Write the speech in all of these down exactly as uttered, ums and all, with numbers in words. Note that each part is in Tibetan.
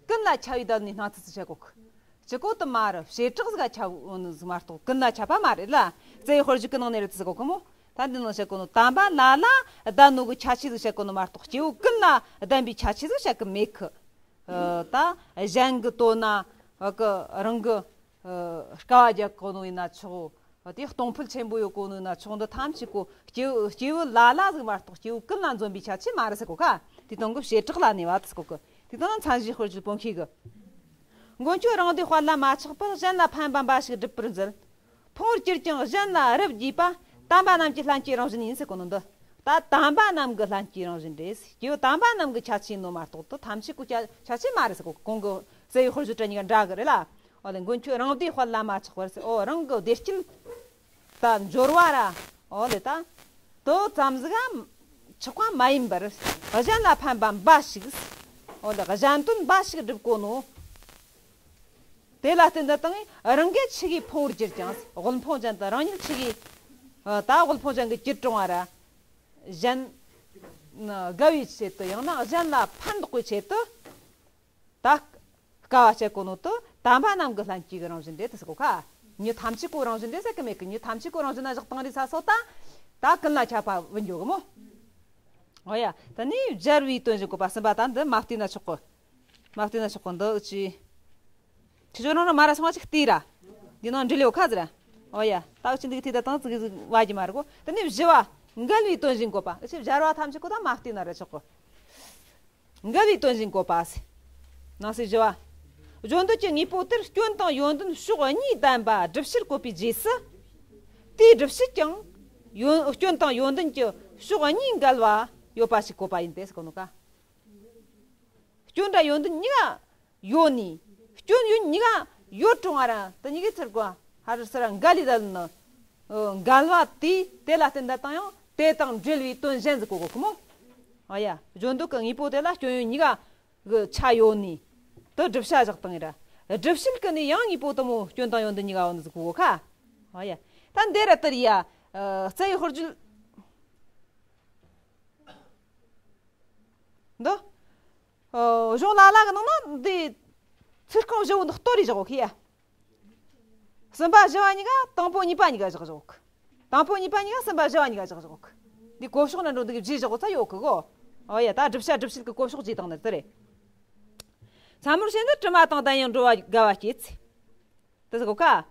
ཀུན་ལ་ཁྱབ་པའི་བརྡ་ནི་སྣང་ཚུལ་ཟིག་བཤད་གོ་གི། གཅིག་པོ་དེ་མ་རེད། བྱེ་བྲག་ཟིག་ཁྱབ་ནི་ཟིག་མ་གཏོགས་ཀུན་ལ་ཁྱབ་པ་མ་རེད་ལ། རྩ་བའི་དཔེར་བརྗོད་ཀྱི་ནང་ནས་རེད་ཟེར་གོ་གི་མོ། ད་འདི་ནང་བཤད་གོ་ནོ་དམ་པ་ལ་ལ་ལྡན་ནོ་གི་ཁྱད་ཆོས་ཟིག་བཤད་གོ་ནོ་མ་གཏོགས་སྐྱེ་བོ་ཀུན་ལ་ལྡན་པའི་ཁྱད་ཆོས་ཟིག་བཤད་གི་མེད་གི། ཨ། ད་གཞན་གི་དོན་ན་གི་རང་གི་ཨ་དཀའ་བ་རྒྱག་གོ་ནོ་ཡིན་ན་ཆོག། དེ་གཏོང་ཕོད་ཆེན་པོ་ཡོད་གོ་ནོ་ཡིན་ན་ཆོག། འདི་ཐམས་ཅད་གོ་སྐྱེ་བོ་སྐྱེ་བོ་ལ་ལ་ཟིག་མ་གཏོགས་སྐྱེ་བོ་ཀུན་ལ་འཛོམས་པའི་ཁྱད་ཆོས་མ་རེད་ཟེར་གོ་ཁ། དེ་དོན་གི་བྱེ་བྲག་ལ་གནས་པ་ཟེར་གོ་གི། དེ་དོན་ན་མཚན་གཞིའི་དཔེར་བརྗོད་སྤོང་ཤེས་གི། མགོན་ཁྱོད་རང་སྡེའི་དཔལ་ལ་མ་ཆགས་པར། གཞན་ལ་ཕན་པ་འབའ་ཞིག་སྒྲུབ་པར་མཛད། ཕུང་བོར་གྱུར་ཀྱང་གཞན་ལ་རབ་བགྱིས་པ། དམ་པ་རྣམས་ཀྱི་ལྷན་སྐྱེས་རང་བཞིན་ཡིན་ཟེར་གོ་ནོ་འདི། ད་དམ་པ་རྣམས་ཀྱི་ལྷན་སྐྱེས་རང་བཞིན་རེད། སྐྱེ་བོ་དམ་པ་རྣམས་ཀྱི་ཁྱད་ཆོས་ཡིན་ནོ་མ་གཏོགས་དེ་ཐམས་ཅད་གོ་ཁྱད་ཆོས་མ་རེད་ཟེར་གོ། གོང་གི་རྩ་བའི་དཔེར་བརྗོད་དྲ་གཉིས་ཀ་འདྲ་གི་རེད་ལ། འོ་ལེ། མགོན་ཁྱོད་རང་སྡེའི་དཔལ་ལ་མ་ཆགས་པར་ཟེར། འོ། རང་གི་བདེ་སྐྱིད་ད་འབྱོར་བ་ར། འོ་ལེ། ད་དེ་ཙམ་ཟིག་ག་ཆགས་པ་མ་ཡིན་པར། གཞན་ལ་ཕན་པ་འབའ་ཞིག། འོ་ལེ། གཞན་དོན་འབའ་ཞིག་སྒྲུབ་གོ་ནོ། དེ་ལ་བརྟེན་དུ་བཏང་ངས་རང་གི་ཆི་གི་ཕུང་བོར་གྱུར་ཀྱང་། དབུལ་ཕོངས་ཅན་དུ་རང་ཉིད་ཆི་གི་ད་དབུལ་ཕོངས་ཅན་གྱི་གྱུར་གྲོང་བ་ར། གཞན་དགའ་བའི་ཆེད་དུ། ཡང་ན་གཞན་ལ་ཕན་འདོགས་པའི་ཆེད་དུ། ད་དཀའ་བ་སྤྱད་གོ་ནོ་དེ་དམ་པ་རྣམས་ཀྱི་ལྷན་སྐྱེས་ཀྱི་རང་བཞིན་རེད་དེ་ཟེར་གོ་ཁ། མྱི་ཐམས་ཅད་ཀོ་རང་བཞིན་རེད་ཟེར་གི་མེད་གི། མྱི་ཐམས་ཅད་ཀོ་རང་བཞིན་ན་བཞག་བཏང་རེད་ས་སོ། ད་ད་ཀུན་ལ་ཁྱབ་པ་བུད་འགྱོ་གི་མོ། འོ་ཡ། ད་ནི་སྦྱར་བའི་དོན་བཞིན་བཀོད་པ་གསུམ་པ། ད་འདི་མ་བལྟས་ན་ཆོག་གི། མ་བལྟས་ན་ཆོག་གི། འདི་ཅི། ཁྱེད་ཚོ་རང་རང་མ་ར་སོང་བ་ཅིག་བལྟས་ར། འདི་ནང་འབྲི་ལེའོ་ཁ་ཟེར་ར། འོ་ཡ། ད་འུ་ཅི་འདི་གི་དེ་ད་དང་ཙི་གི་ཟིག་བ་གི་མ་རེད་གོ། ད་ནི་བཞི་བ། འགལ་བའི་དོན་བཞིན་བཀོད་པ། འུ་ཅི་སྦྱར་བ་ཐམས་ཅད་ཀོ་ད་མ་བལྟས་ན་ར་ཆོག་གི། འགལ་བའི་དོན་བཞིན་བཀོད་པ་ཟེར། ནང་གསེས་བཞི་བ། བརྗོད་འདོད་ཀྱི་དངོས་པོ་དེར་སྐྱོན་དང་ཡོན་ཏན་ཕྱོགས་གཉིས་ལྡན་པ་སྒྲུབ་བྱེད་བཀོད་པའི་རྗེས་སུ། དེའི་སྒྲུབ་བྱེད་ཀྱང་ཡོན། སྐྱོན་དང་ཡོན་ཏན་གྱི་ཕྱོགས་གཉིས་འགལ་བ་ཡོད་པ་ཞིག་བཀོད་པ་ཡིན་ཏེ་ཟེར་གོ་ནོ་ཀ། སྐྱོན་དང་ཡོན་ཏན་གཉིས་ཀ་ཡོད་ནི། སྐྱོན་ཡོན་གཉིས་ཀ་ཡོད་རུང་བ་ར། དེ་གཉིས་ཀའི་ཚུར་གོ་ཧ་རི་སི་ར་འགལ་ལི་དལ་ནི། འགལ་བ་དེ་དེ་ལ་བརྟེན་ད་དང་ཡང་དེ་དང་འབྲེལ་བའི་དོན་གཞན་ཟིག་གོ་གོ་གི་མོ། ཨ་ཡ། བརྗོད་འདོད་ཀྱི་དངོས་པོ་དེ་ལ་སྐྱོན་ཡོན་གཉིས་ཀ་གི་ཆ་ཡོད་ནི། དེ་བསྒྲུབ་བྱ་བཞག་བཏང་ཡིན་ར། སྒྲུབ་བྱེད་ཀྱི་ནི་ཡང་དངོས་པོ་དེ་མོ་སྐྱོན་དང་ཡོན་ཏན་གཉིས་ཀ་ཡོད་ནི་ཟིག་གོ་གོ་ཁ། ཨ་ཡ། ད་འདི་ར་དེ་རེད་ཡ། རྩ་བའི་དཔེར་བརྗོད་འདི། ཨོ། གཞུང་ལ་ལ་གི་ནང་ན་འདི་ཚིག་རྐང་བཞི་བོ་འདི་གཏོར་རེ་བཞག་གོ་ཁི་ཡ། གསུམ་པ་བཞི་བ་གཉིས་ཀ། དང་པོ་གཉིས་པ་གཉིས་ཀ་བཞག་བཞག་གོ། དང་པོ་གཉིས་པ་གཉིས་ཀ། གསུམ་པ་བཞི་བ་གཉིས་ཀ་བཞག་བཞག་གོ། འདི་གོ་ཕྱོགས་ན་འགྲོ་འདི་གི་བཞི་བཞག་གོ་ཚ་ཡོད་གི་གོ། ཨོ་ཡ། ད་བསྒྲུབ་བྱ་སྒྲུབ་བྱེད་ཀྱི་གོ་ཕྱོགས་བརྗེས་བཏང་ནི་དེ་རེད། མཚན་མོར་བྱེད་འདོད་དྲི་མ་དང་ལྡན་ཡང་འགྲོ་བ་དགའ་བ་སྐྱེད་ཚེ། དེ་ཟེར་གོ་ཁ།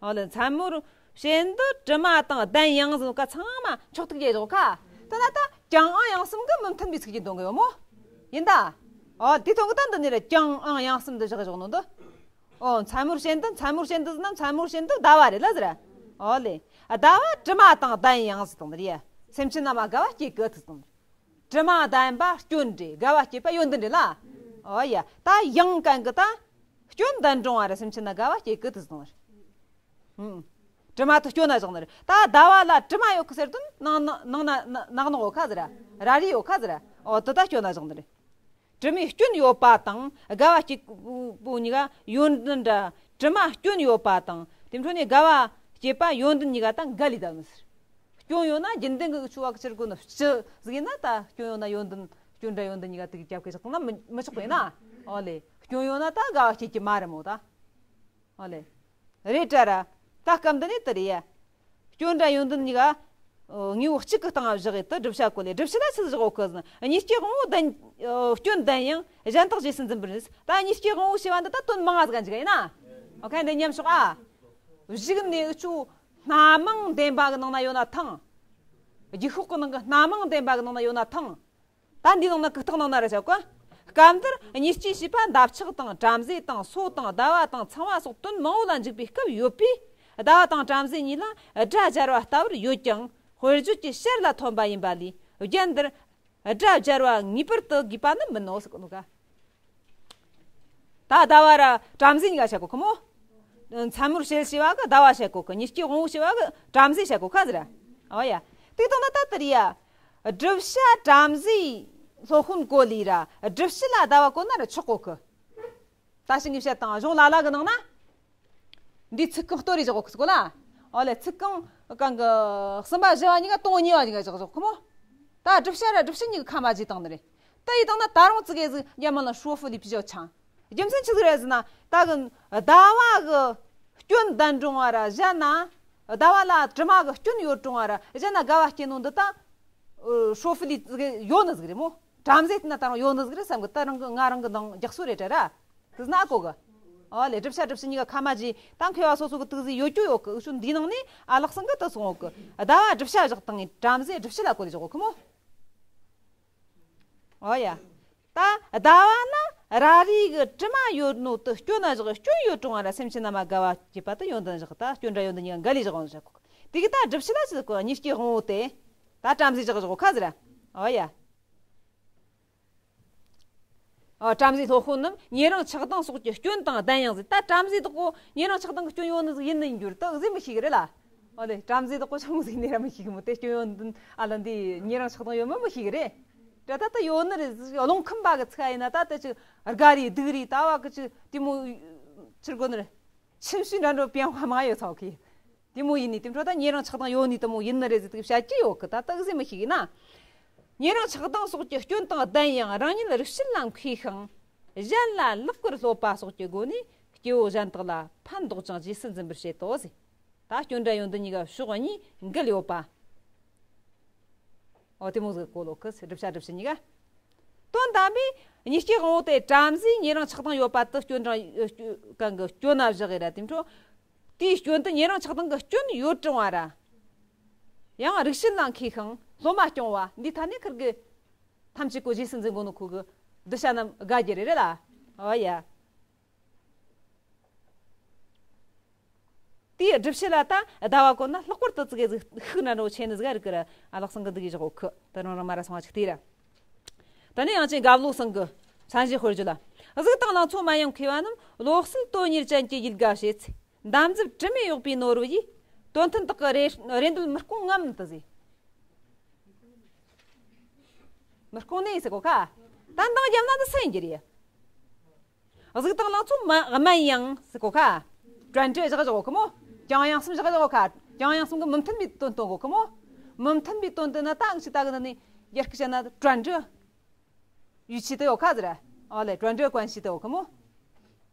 འོ་ལེ། མཚན་མོར་བྱེད་འདོད་དྲི་མ་དང་ལྡན་ཡང་ཟེར་གོ་ཁ། ཚང་མ་མཆོག་ཐུག་རྒྱས་ཟེར་གོ་ཁ། དེ་ན་ད་ཀྱང་ཨང་ཡང་གསུམ་གི་མི་མཐུན་པའི་ཚིག་གི་འདོན་གི་ཡོད་མོ། ཡིན་ད། འོ་དེ་ཐོན་གི་ད་འདི་ནི་རེད། ཀྱང་ཨང་ཡང་གསུམ་འདི་བཞག་བཞག་ནོ་འདི། འོ་མཚན་མོར་བྱེད་འདོད། མཚན་མོར་བྱེད་འདོད་ཟེར་ན་མཚན་མོར་བྱེད་འདོད་ཟླ་བ་རེད་ལ་ཟེར། འོ་ལེ། ཟླ་བ་དྲི་མ་དང་ལྡན་ཡང་ཟེར་དང་ནི་རེད། སེམས་ཅན་རྣམས་དགའ་བ་སྐྱེད་གི་དེ་དང་། དྲི་མ་ལྡན་པ་སྐྱོན་རེད། དགའ་བ་སྐྱེད་པ་ཡོན་ཏན་རེད་ལ། ཨོ་ཡ། ད་ཡང་གན་གི་ད། སྐྱོན་ལྡན་འགྲོ་བ་ར་སེམས་ཅན་ན་དགའ་བ་སྐྱེད་གི་དེ་ཟེར་ནོ་རེད། ཧུམ། དྲི་མ་དེ་སྐྱོན་ན་བཞག་ནི་རེད། ད་ཟླ་བ་ལ་དྲི་མ་ཡོད་གི་ཟེར་དོན་ནང་ན་ནང་ན་ནག་ནོག་ཡོད་ཁ་ཟེར། ར་རི་ཡོད་ཁ་ཟེར། ཨོ་དེ་ད་སྐྱོན་ན་བཞག་ནི་རེད། དྲི་མའི་སྐྱོན་ཡོད་པ་དང་དགའ་བ་སྐྱེད་པོ་གཉིས་ཀ་ཡོན་ཏན་འདྲ། དྲི་མ་སྐྱོན་ཡོད་པ་དང་དེ་འཕྲོ་ནས་དགའ་བ་སྐྱེད་པ་ཡོན་ཏན་གཉིས་ཀ་ད་འགལ་ལི་ད་ནི་ཟེར། སྐྱོན་ཡོད་ན་རྒྱུན་ལྡན་གྱི་འུ་ཆོ་བ་གི་ཕྱིར་གོ་ནི་སྤྱི་ཟིག་ཡིན་ན། ད་སྐྱོན་ཡོད་ན་ཡོན་ཏན། སྐྱོན་འདྲ་ཡོན་ཏན་གཉིས་ཀ་དེ་གི་རྒྱབ་ཀྱི་བཞག་བཏང་ན་མི་མི་ཆོག་པ་ཡིན་ན། ཨོ་ལེ། སྐྱོན་ཡོད་ན་ད་དགའ་བ་སྐྱེད་ཀྱི་མ་རེད་མོ་ད། ཨོ་ལེ། རེད་དྲ་ར། ད་སྐབས་འདི་ནས་དེ་རེད་ཡ། སྐྱོན་འདྲ་ཡོན་ཏན་གཉིས་ཀ་དངོས་པོ་གཅིག་གི་སྟེང་བཞག་གི་དེ་བསྒྲུབ་བྱ་གོ་ལེ། བསྒྲུབ་བྱ་ལ་ཆི་ཟིག་བཞག་གོ་གི་ཟེར་ན། གཉིས་སྐྱེས་དབང་པོ་ལྡན། སྐྱོན་ལྡན་ཡང་གཞན་དག་རྗེས་སུ་འཛིན་པར་ནུས། ད་གཉིས་སྐྱེས་དབང་པོ་ཞེས་པ་འདི་ད་དོན་མང་ང་ཟིག་ག་འཇུག་ག་ཡིན་ན། ཨོ་ཁ་འདི་མཉམ་ཞོག་ཨ། གཞུག་ནས་འུ་ཆོ་སྣ་མང་ལྡན་པ་གི་ནང་ན་ཡོད་ན་ཐང་། རྒྱུད་ཤོག་གི་ནང་གི་སྣ་མང་ལྡན་པ་གི་ནང་ན་ཡོད་ན་ཐང་། ད་འདིའི་ནང་ན་གུག་རྟགས་ནང་ན་ར་བྱ་གོ། སྐབས་འདིར་གཉིས་སྐྱེས་ཞེས་པ་འདབ་ཆགས་དང་བྲམ་ཟེ་དང་སོ་དང་ཟླ་བ་དང་ཚངས་པ་སོགས་དོན་མང་པོ་ལ་འཇུག་པའི་སྐབས་ཡོད་པས། ཟླ་བ་དང་བྲམ་ཟེ་གཉིས་ལ་སྒྲ་སྦྱར་བ་ལྟ་བུར་ཡོད་ཀྱང་དཔེར་བརྗོད་ཀྱི་ཕྱིར་ལ་ཐོན་པ་ཡིན་པ་ལས། རྒྱན་འདིར་སྒྲ་སྦྱར་བ་ངེས་པར་དུ་དགོས་པ་ནི་མིན་ནོ་ཟེར་གོ་ནོ་ག། ད་ཟླ་བ་ར་བྲམ་ཟེ་གཉིས་ཀ་བྱ་གོ་གི་མོ། མཚན་མོར་བྱེད་ཞེས་པ་གི་ཟླ་བ་བྱ་གོ་གི། གཉིས་སྐྱེས་དབང་པོ་ཞེས་པ་གི་བྲམ་ཟེ་བྱ་གོ་ཁ་ཟེར། ཨོ་ཡ། དེ་དང་ན་ད་དེ་རེད་ཡ། བསྒྲུབ་བྱ་བྲམ་ཟེ་སློབ་དཔོན་གོ་ལས་ར། སྒྲུབ་བྱེད་ལ་ཟླ་བ་གོ་ན་ར་ཆོག་གོ་གི། ད་ཞིག་ངས་བཤད་དང་གཞུང་ལ་ལ་གི་ནང་ན། འདི་ཚིག་རྐང་གཏོར་རེ་བཞག་གོ་གི་ཟེར་གོ་ལ། ཨོ་ལེ། ཚིག་རྐང་གང་གི་གསུམ་པ་བཞི་བ་གཉིས་ཀ་དང་པོ་གཉིས་པ་གཉིས་ཀ་བཞག་བཞག་གི་མོ། ད་བསྒྲུབ་བྱ་ར་སྒྲུབ་བྱེད་གཉིས་ཀ་ཁ་མ་འབྱེད་བཏང་ནི་རེད། ད་ཡི་དང་ན་ད་རུང་ཙི་གེ་ཟིག་རྒྱ་མ་ལ་ཧྲོ་ཧྥུ་ལི་ཕི་ཇོ་ཆང་། རྒྱུ་མཚན་ཆི་ཟིག་རེད་ཟེར་ན། ད་གི་ཟླ་བ་གི་སྐྱོན་ལྡན་འགྲོ་བ་ར་གཞན་ན། ཟླ་བ་ལ་དྲི་མ་གི་སྐྱོན་ཡོད་འགྲོ་བ་ར་གཞན་ན་དགའ་བ་སྐྱེ་ནོ་འདི་ད། ཧྲོ་ཧྥི་ལི་ཡོད་ནི་ཟིག་རེད་མོ། བྲམ་ཟེ་དེ་ན་ད་རུང་ཡོད་ནི་ཟིག་རེད་བསམ་གི། ད་རང་གི་ང་རང་གི་ནང་རྒྱག་སྲོལ་རེད་དྲ་ར། དེ་ཟིན་ཨ་གོ་གི། ཨོ་ལེ། སྒྲུབ་བྱ་སྒྲུབ་བྱེད་གཉིས་ཀ་ཁ་མ་ཇི་ད་མཁས་པ་སོ་སོ་གི་དུག་ཟིག་ཡོད་རྒྱུ་ཡོད་གི། འུ་ཆོ་འདིའི་ནང་ནས་ཨ་ལགས་སང་གི་དུ་སོང་ཡོད་གི། ཟླ་བ་སྒྲུབ་བྱ་བཞག་སྟངས་ནས་བྲམ་ཟེ་སྒྲུབ་བྱེད་ལ་གོ་ལེ་བཞག་གོ་གི་མོ། ཨོ་ཡ། ད་ཟླ་བ་ན་ར་རི་གི་དྲི་མ་ཡོད་ནོ་དུ་སྐྱོན་ན་བཞག། སྐྱོན་ཡོད་གྲོང་བ་ར་སེམས་ཅན་རྣམས་དགའ་བ་སྐྱེད་པ་དུ་ཡོན་ཏན་བཞག། ད་སྐྱོན་འདྲ་ཡོན་ཏན་གཉིས་ཀ་འགལ་ལེ་བཞག་འོང་བཞག་གོ། དེ་གི་ད་སྒྲུབ་བྱེད་ལ་ཅི་ཟིག་གོ། གཉིས་ཀྱི་དབང་བོ་དེ། ད་བྲམ་ཟེ་བཞག་བཞག་གོ་ཁ་ཟེར། ཨོ་ཡ། ཨ། བྲམ་ཟེ་སློབ་དཔོན་རྣམས་ཉན་རང་ཆགས་སྡང་སོགས་ཀྱི་སྐྱོན་དང་ལྡན་ཡང་ཟེར། ད་བྲམ་ཟེ་དག་གོ་ཉན་རང་ཆགས་སྡང་གི་སྐྱོན་ཡོད་ནི་ཟིག་ཡིན་ནི་འགྱུར་ད་ཟེར་མི་ཤེས་གི་རེད་ལ། ཨོ་ལེ། བྲམ་ཟེ་དག་གོ་ཆུང་ཟིག་ནས་ར་མི་ཤེས་གི་མོ། དེ་སྐྱོན་ཡོད་ནི་ཨ་ལ་འདི་ཉན་རང་ཆགས་སྡང་ཡོད་མི་མི་ཤེས་གི་རེད། ད་ད་ད་ཡོད་ནི་རེད་ཟིག། རླུང་ཁམས་པ་གི་ཚིག་ཡིན་ན་ད་ད་ཅིག་དགའ་རེ་སྡུག་རེ་ད་བ་གི་ཅིག་དེ་མོ་ཕྱིར་གོ་ནི་རེད། ཁྱིམ་གཞིས་འདྲ་འགྲོ་པའི་ཡང་མང་ཡོད་ཚོགས་ཀྱི། དེ་མོ་ཡིན་ནི་དེ་འཕྲོ་ད་ཉན་རང་ཆགས་སྡང་ཡོད་ནི་དེ་མོ་ཡིན་ནི་རེད་ཟེར་དུས་བཤད་ཀྱི་ཡོད་གི། ད་ད་གཟི་མི་ཤེས་གི་ན། ཉན་རང་ཆགས་སྡང་སོགས་ཀྱི་སྐྱོན་དང་ལྡན་ཡང་རང་ཉིད་རིག་བྱེད་ལ་མཁས་ཤིང་། གཞན་ལ་ལེགས་པར་སློབ་པ་སོགས་ཀྱི་སྒོ་ནས་སྐྱེ་བོ་གཞན་དག་ལ་ཕན་འདོགས་ཅིང་རྗེས་སུ་འཛིན་པར་བྱེད་དོ་ཟེར། ད་སྐྱོན་འདྲ་ཡོན་ཏན་གཉིས་ཀ་ཕྱོགས་གཉིས་འགལ་ཡོད་པ། ཨོ་དེ་མོ་ཟིག་གོ་ལོ་ཁི་སྒྲུབ་བྱ་སྒྲུབ་བྱེད་གཉིས་ཀ། དོན་དམ་པའི་གཉིས་ཀྱི་དབང་པོ་དེ་བྲམ་ཟེ་ཉན་རང་ཆགས་སྡང་ཡོད་པ་དུ་སྐྱོན་དྲང་། གང་གི་སྐྱོན་ན་བཞག་གི་ར་དེ་འཕྲོ། དེའི་སྐྱོན་དུ་ཉན་རང་ཆགས་སྡང་གི་སྐྱོན་ཡོད་དྲང་བ་ར། ཡང་རིག་བྱེད་ལ་མཁས་ཤིང་སློབ་མ་སྐྱོང་བ་འདི་ཐ་ནས་ཁིར་གི་ཐམས་ཅད་གོ་རྗེས་སུ་འཛིན་གོ་ནོ་ཁོ་གི་གདུལ་བྱ་རྣམས་དགའ་རྒྱུ་རེད་རེད་ལ། ཨོ་ཡ། དེའི་སྒྲུབ་བྱེད་ལ་ད་ཟླ་བ་གོ་ན་ལྷག་པར་དུ་ཙི་གེ་ཟིག་ཤུགས་ན་འགྲོ་ཆེ་ནི་ཟིག་རིག་གི་ར། ཨ་ལགས་སང་གི་འདི་གི་བཞག་གོ་ཁི་ད་རང་རང་མ་ར་སོང་བ་ཅིག་དེ་ར། ད་ནི་ཡང་ཅིན་དགའ་བློ་སང་གི་མཚན་གཞི་དཔེར་བརྗོད་ལ། གཟུགས་དང་ལང་ཚོ་མན་ཡང་མཁས་པ་རྣམས། བློ་གསལ་དོན་གཉེར་ཅན་གྱི་ཡིད་དགའ་བྱེད། འདམ་རྫབ་དྲི་མས་གཡོགས་པའི་ནོར་བུ་ཡིས། དོན་མཐུན་དག་གི་རེ་རེ་འདོད་མི་སྐོང་ངམ་དུ་ཟེར། མི་སྐོང་ནས་ཟེར་གོ་ཁ། ད་འདང་རྒྱབ་ན་འདི་སེང་གི་རེད། གཟུགས་དང་ལང་ཚོ་མ་མན་ཡང་ཟེར་གོ་ཁ། 转折 བཞག་བཞག་གོ་ཁི་མོ། 将要 གསུམ་བཞག་བཞག་གོ་ཁ། 将要 གསུམ་གི་མི་མཐུན་པའི་དོན་སྟོན་གོ་ཁི་མོ། མི་མཐུན་པའི་དོན་དེ་ན་ད་ཨང་ཞིག་ད་གི་ན་ནི་ཡར་སྐྱེ་བྱ་ན་转折 语气 དེ་ཡོད་ཁ་ཟེར། ཨོ་ལེ། 转折 关系 དེ་ཡོད་ཁི་མོ།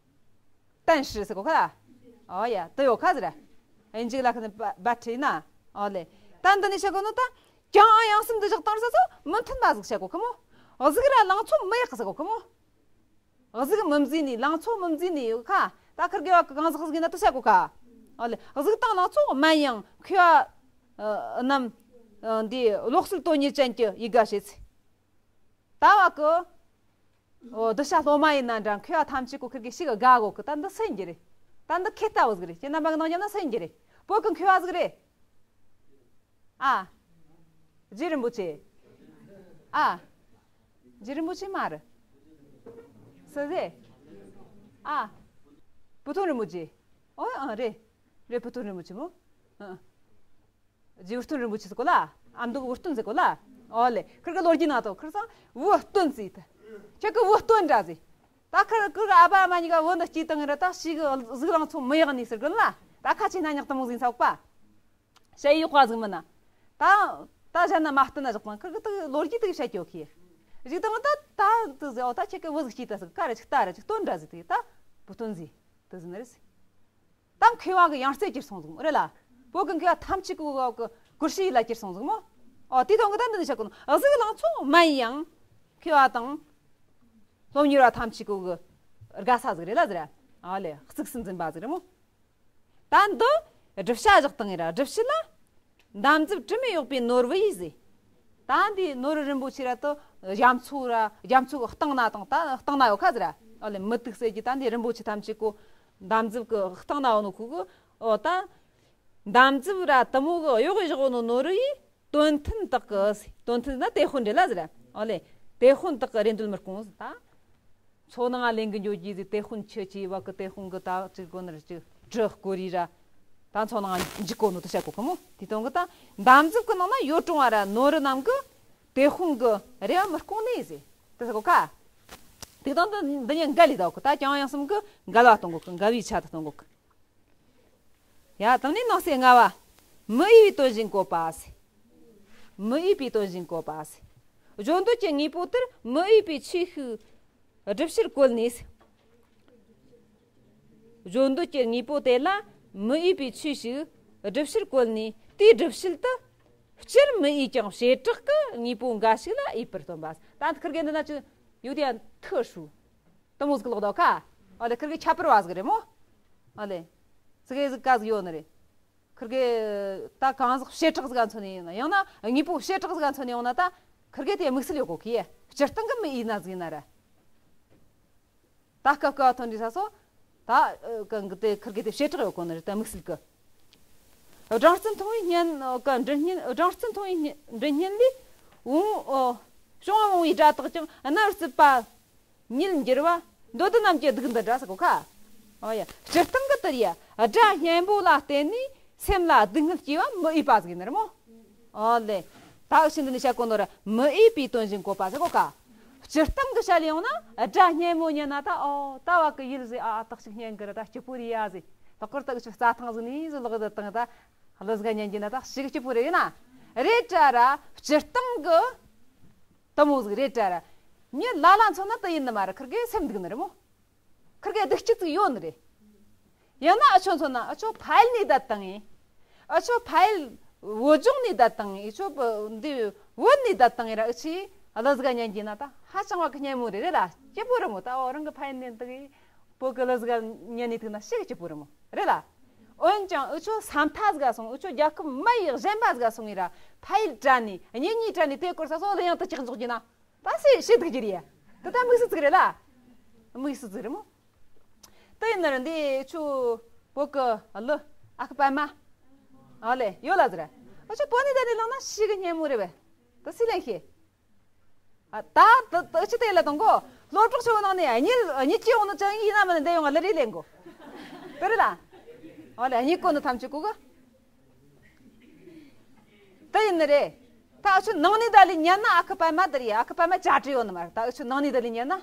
但是 ཟེར་གོ་ཁ། ཨོ་ཡ། དེ་ཡོད་ཁ་ཟེར། ཨིན་ཇི་ལ་ཁ་ནི་but ཡིན་ན། ཨོ་ལེ། ད་འདི་ནི་བཤད་གོ་ནོ་ད། 将要 གསུམ་དུ་བཞག་སྟངས་ས་ཚོ་མི་མཐུན་པ་ཟིག་བཤད་གོ་ཁི་མོ། གཟུགས་ར་ལང་ཚོ་མི་ཡག་ཟེར་གོ་ཁི་མོ། གཟུགས་མི་མཛེས་ནི་ལང་ཚོ་མི་མཛེས་ནི་ཡོད་ཁ། ད་ཁིར་གེ་བ་གི་གང་ཟག་ཟིག་ཡིན་ན་དུ་བཤད་གོ་ཁ། ཨོ་ལེ། གཟུགས་དང་ལང་ཚོ་མན་ཡང་མཁས་པ་རྣམས་འདི་བློ་གསལ་དོན་གཉེར་ཅན་གྱི་ཡིད་དགའ་བྱེད་ཚེ། ད་བ་གི་ཨོ་གདུལ་བྱ་སློབ་མ་ཡིན་ན་འདྲ་མཁས་པ་ཐམས་ཅད་གོ་ཁིར་གེ་ཞིག་དགའ་གོ་གི། ད་འདི་སེང་གི་རེད། ད་འདི་ཁེ་ལྟ་བུ་ཟིག་རེད། ཁྱེད་རྣམ་པ་གི་ནང་རྒྱབ་ན་སེང་གི་རེད། བོད་གི་མཁས་པ་ཟིག་རེད། ཨ། རྗེ་རིན་པོ་ཆེ། ཨ། རྗེ་རིན་པོ་ཆེ་མ་རེད། སུ་རེད། ཨ། བུ་སྟོན་རིན་པོ་ཆེ། ཨོ་ཨ་རེད། རེད། བུ་སྟོན་རིན་པོ་ཆེ་མོ། ཨ། རྗེ་བུ་སྟོན་རིན་པོ་ཆེ་ཟེར་གོ་ལ། ཨ་མདོ་གི་བུ་སྟོན་ཟེར་གོ་ལ། ཨོ་ལེ། ཁིར་གི་ལོ་རྒྱུས་ནང་དུ་ཁིར་སང་བུ་སྟོན་ཟེར་ཏེ། ཁྱེད་ཀྱི་བུ་སྟོན་འདྲ་ཟེར། ད་ཁིར་ཁིར་གི་ཨ་ཕ་མ་གཉིས་ཀ་བུ་འདི་སྐྱེས་བཏང་ར། ད་ཞིག་གཟུགས་ལང་ཚོ་མི་ཡག་ནི་ཟེར་གི་ལ། ད་ཁ་ཆེ་ན་ཉག་ཏུ་མོ་ཟིན་ས་འོག་པ། ཞ་ཡི་དཔའ་ཟིག་མིན་ན། ད་ད་གཞན་ན་མ་བསྟུན་ན་བཞག་དང་ཁིར་གི་ད་ལོ་རྒྱུས་དེ་བཤད་ཀྱོ་ཁི། གཞུག་དང་ད་ད་དུ་ཟེར། ཨོ་ད་ཁྱེད་ཀྱི་བུ་ཟིག་སྐྱེས་ད་ཟིག་ག་རེ་ཅིག་ད་རེ་ཅིག་སྟོན་འདྲ་ཟིག་དེ་ད་བུ་སྟོན་ཟིག་དུ་ཟིན་རེད། ད་མཁས་པ་གི་ཡང་རྩེ་གྱུར་སོང་ཟིག་རེད་ལ། བོད་གི་མཁས་པ་ཐམས་ཅད་གི་གོ་གི་གུ་ཤྲི་ཡི་ལ་གྱུར་སོང་ཟིག་མོ། ཨོ་དེ་དོན་གི་ད་འདི་ནི་བཤད་གོ་ནོ། གཟུགས་ལང་ཚོ་མན་ཡང་མཁས་པ་དང་སློབ་གཉེར་བ་ཐམས་ཅད་གི་གི་དགའ་ས་ཟིག་རེད་ལ་ཟེར། ཨ་ལེ། གཙིགས་སུ་འཛིན་པ་ཟིག་རེད་མོ། ད་འདི་སྒྲུབ་བྱ་བཞག་སྟངས་ཡིན་ར། སྒྲུབ་བྱེད་ལ། འདམ་རྫབ་དྲི་མས་གཡོགས་པའི་ནོར་བུ་ཡིས་ཟེར། ད་འདི་ནོར་རིན་པོ་ཆེ་ར་དུ་རྒྱ་མཚོ་ར། རྒྱ་མཚོ་གི་སྟེང་ན་དང་ད་སྟེང་ན་ཡོད་ཁ་ཟེར་ར། ཨོ་ལེ། མུ་ཏིག་གསེར་གྱི་ད་འདི་རིན་པོ་ཆེ་ཐམས་ཅད་གོ་འདམ་རྫབ་གི་སྟེང་ན་ཡོད་ནོ་ཁུ་གི། ཨོ་ད་འདམ་རྫབ་ར་དུ་མོ་གི་གཡོགས་བཞག་ནོ་ནོར་བུ་ཡིས། དོན་མཐུན་དག་གི། དོན་མཐུན་ན་དེད་དཔོན་འདྲ་ལ་ཟེར། ཨོ་ལེ། དེད་དཔོན་དག་གི་རེ་འདོད་མི་སྐོང་ཟེར་ད། མཚོ་ནང་ལེན་གི་འགྱོ་རྒྱུ་ཟེར། དེད་དཔོན་ཆུ་ཆེ་བ་གི་དེད་དཔོན་གི་ད་ཅིག་གོ་ནར་ཅིག་གྲི་སྐོར་རི་ར། ད་མཚོ་ནང་འཇུག་གོ་ནོ་དུ་བཤད་གོ་ཁི་མོ། དེ་དོན་གི་ད་འདམ་རྫབ་གི་ནང་ན་ཡོད་གྲོང་བ་ར་ནོར་རྣམས་གི་དེད་དཔོན་གི་རེ་བ་མི་སྐོང་ནས་ཟེར། དེ་ཟེར་གོ་ཁ། དེ་དོན་དུ་འདི་ཉིད་འགལ་ལི་ད་གོ་ད་ཀྱང་ཡང་གསུམ་གི་འགལ་བ་གཏོང་གོ་གི། འགལ་བའི་ཆ་དུ་གཏོང་གོ་གི། ཡ། དང་ནི་ནང་གསེས་ལྔ་བ། མི་འོས་པའི་དོན་གཞན་བཀོད་པ་ཟེར། མི་འོས་པའི་དོན་གཞན་བཀོད་པ་ཟེར། བརྗོད་འདོད་ཀྱི་དངོས་པོ་དེར་མི་འོས་པའི་ཆོས་ཤིག་སྒྲུབ་ཕྱིར་བཀོད་ནས། བརྗོད་འདོད་ཀྱི་དངོས་པོ་དེ་ལ་མི་འོས་པའི་ཆོས་ཤིག་སྒྲུབ་བྱར་བཀོད་ནས། དེའི་སྒྲུབ་བྱེད་དུ་སྤྱིར་མི་འོས་ཀྱང་བྱེ་བྲག་གི་དངོས་པོ་འགའ་ཞིག་ལ་འོས་པར་སྟོན་པ། ད་ཁིར་གེ་འདི་ན་ཅི་ཡོད་དེ་ཡང་ཐུ་ཧྲུ། དེ་མོ་ཟིག་ལོག་དོ་ཁ། ཨ་ལེ་ཁིར་གེ་ཁྱད་པར་བ་ཟིག་རེད་མོ། ཨ་ལེ། ཙི་གེ་ཟིག་ག་ཟིག་ཡོད་ནི་རེད། ཁིར་གེ་ད་གང་ཟག་བྱེ་བྲག་ཟིག་ག་མཚོན་ནས་ཡིན་ན། ཡང་ན་དངོས་པོ་བྱེ་བྲག་ཟིག་ག་མཚོན་ནས་ཡོང་ན། ད་ཁིར་གེ་དེ་དམིགས་བསལ་ཡོད་གོ་ཁི། སྤྱིར་བཏང་གི་མི་འོས་ན་ཟིག་ཡིན་ན་ར། ད་སྐབས་སྐབས་ཐོན་འདྲི་ས་སོ། ད་གང་གི་དེ་ཁིར་གེ་དེ་བྱེ་བྲག་ཡོད་གོ་ནི་རེད། ད་དམིགས་བསལ་གི། སྦྲང་རྩི་འཐུང་བའི་སྙན་གི་མགྲིན་སྙན། སྦྲང་རྩི་འཐུང་བའི་སྙན་མགྲིན་སྙན་ལས། བུང་བུ་བྱུང་བ་བུང་བའི་སྒྲ་དག་ཀྱང་རྣ་བར་རྩུབ་པ་ཉིད་འགྱུར་བ། འདོད་དོན་རྣམས་ཀྱི་སྡུག་འདི་འདྲ་ཟེར་གོ་ཁ། ཨོ་ཡ། སྤྱིར་བཏང་གི་དེ་རེད་ཡ། སྒྲ་སྙན་པོ་ལ་བརྟེན་ནས་སེམས་ལ་སྡུག་བསྔལ་སྐྱེ་བ་མི་འོས་པ་ཟིག་ཡིན་ནི་རེད་མོ། ཨོ་ལེ། ད་འུ་ཆོ་འདི་ནས་བཤད་གོ་ནོ་ར་མི་འོས་པའི་དོན་བཞིན་བཀོད་པ་ཟེར་གོ་ཁ། སྤྱིར་བཏང་གི་བཤད་ལས་ཡོང་ན། སྒྲ་སྙན་མོ་ཉན་ན་ད་ཨོ་ད་བ་གི་ཡིད་ཟེར། ཨ་ཨ་དག་ཅིག་སྙན་གི་ར། ད་སྐྱིད་པོ་རེད་ཡ་ཟེར། ད་ཀོར་ད་འུ་ཆོ་རྩྭ་ཐང་ཟིག་ནས་ཟིག་ལོག་ད་དང་ད་གླུ་ཟིག་ཉན་གྱི་ན་ད་ཞེ་གི་སྐྱིད་པོ་རེད་ཡིན་ན། རེད་དྲ་ར། སྤྱིར་བཏང་གི་དེ་མོ་ཟིག་རེད་དྲ་ར། མྱི་ལ་ལ་མཚོན་ན་དེ་ཡིན་ནི་མ་རེད། ཁིར་གེ་སེམས་སྡུག་ནི་རེད་མོ། ཁིར་གེ་སྡུག་ཅི་ཙིག་ཡོད་ནི་རེད། ཡང་ན་འུ་ཆོ་མཚོན་ན་འུ་ཆོ་ཕ་ཡུལ་ནས་བསྡད་བཏང་ངེ། འུ་ཆོ་ཕ་ཡུལ་བོད་ལྗོངས་ནས་བསྡད་བཏང་ངེ། འུ་ཆོ་བོད་འདི་བོད་ནས་བསྡད་བཏང་ངེ་ར། འུ་ཆོས་གླུ་ཟིག་ཉན་གྱི་ན་ད་ཧ་ཅང་བ་གི་སྙན་མོ་རེད། རེད་ལ། སྐྱིད་པོ་རེད་མོ། ད་ཨོ་རང་གི་ཕ་ཡུལ་ནས་འདུག་གི། བོད་གི་གླུ་ཟིག་ཉན་ནས་འདུག་ན་ཞེ་གི་སྐྱིད་པོ་རེད་མོ། རེད་ལ། འོན་ཀྱང་འུ་ཆོ་ས་མཐའ་ཟིག་ག་སོང་། འུ་ཆོ་རྒྱལ་ཁབ་མ་ཡི་གཞན་པ་ཟིག་ག་སོང་ངེ་ར། ཕ་ཡུལ་དྲན་ནས་གཉེན་ཉེ་དྲན་ནས་དེ་སྐོར་ས་སོ་གླུ་དབྱངས་དེ་ཅིག་འཇོག་གྱི་ན། ད་སེ་ཤེས་སྡུག་རྒྱུ་རེད་ཡ། ད་ད་དམིགས་བསལ་ཅིག་རེད་ལ། དམིགས་བསལ་ཅིག་རེད་མོ། དེ་ཡིན་ན་ར་འདི་ཆུ་བོད་གི་གླུ་ཨ་ཁུ་པད་མ། ཨ་ལེ་ཡོད་ལ་ཟེར། འུ་ཆོ་བོད་ནས་ད་ནས་བླངས་ན་ཞེ་གི་སྙན་མོ་རེད་བས། ད་སུས་ལེན་ཤེས། ཨ་ད་ད་ད་ཅི་དེ་ལ་དང་གོ། སློབ་གྲོགས་ཆུ་བོ་ནང་ནས་གཉིད་གཉིད་ཀྱི་འོང་ནི་ཅང་ཡིན་ན་མིན་ན་འདི་ཡོང་ང་གླུ་རེ་ལེན་གོ། དེ་རེད་ལ། ཨ་ལེ་གཉིད་གོ་ནི་ཐམས་ཅད་གོ་གི། དེ་ཡིན་ནི་རེད། ད་འུ་ཆོ་ནང་ནས་ད་ལས་ཉན་ན་ཨ་ཁུ་པད་མ་དེ་རེད། ཨ་ཁུ་པད་མ་བྱ་བྲལ་ཡོད་ནི་མ་རེད། ད་འུ་ཆོ་ནང་ནས་ད་ལས་ཉན་ན།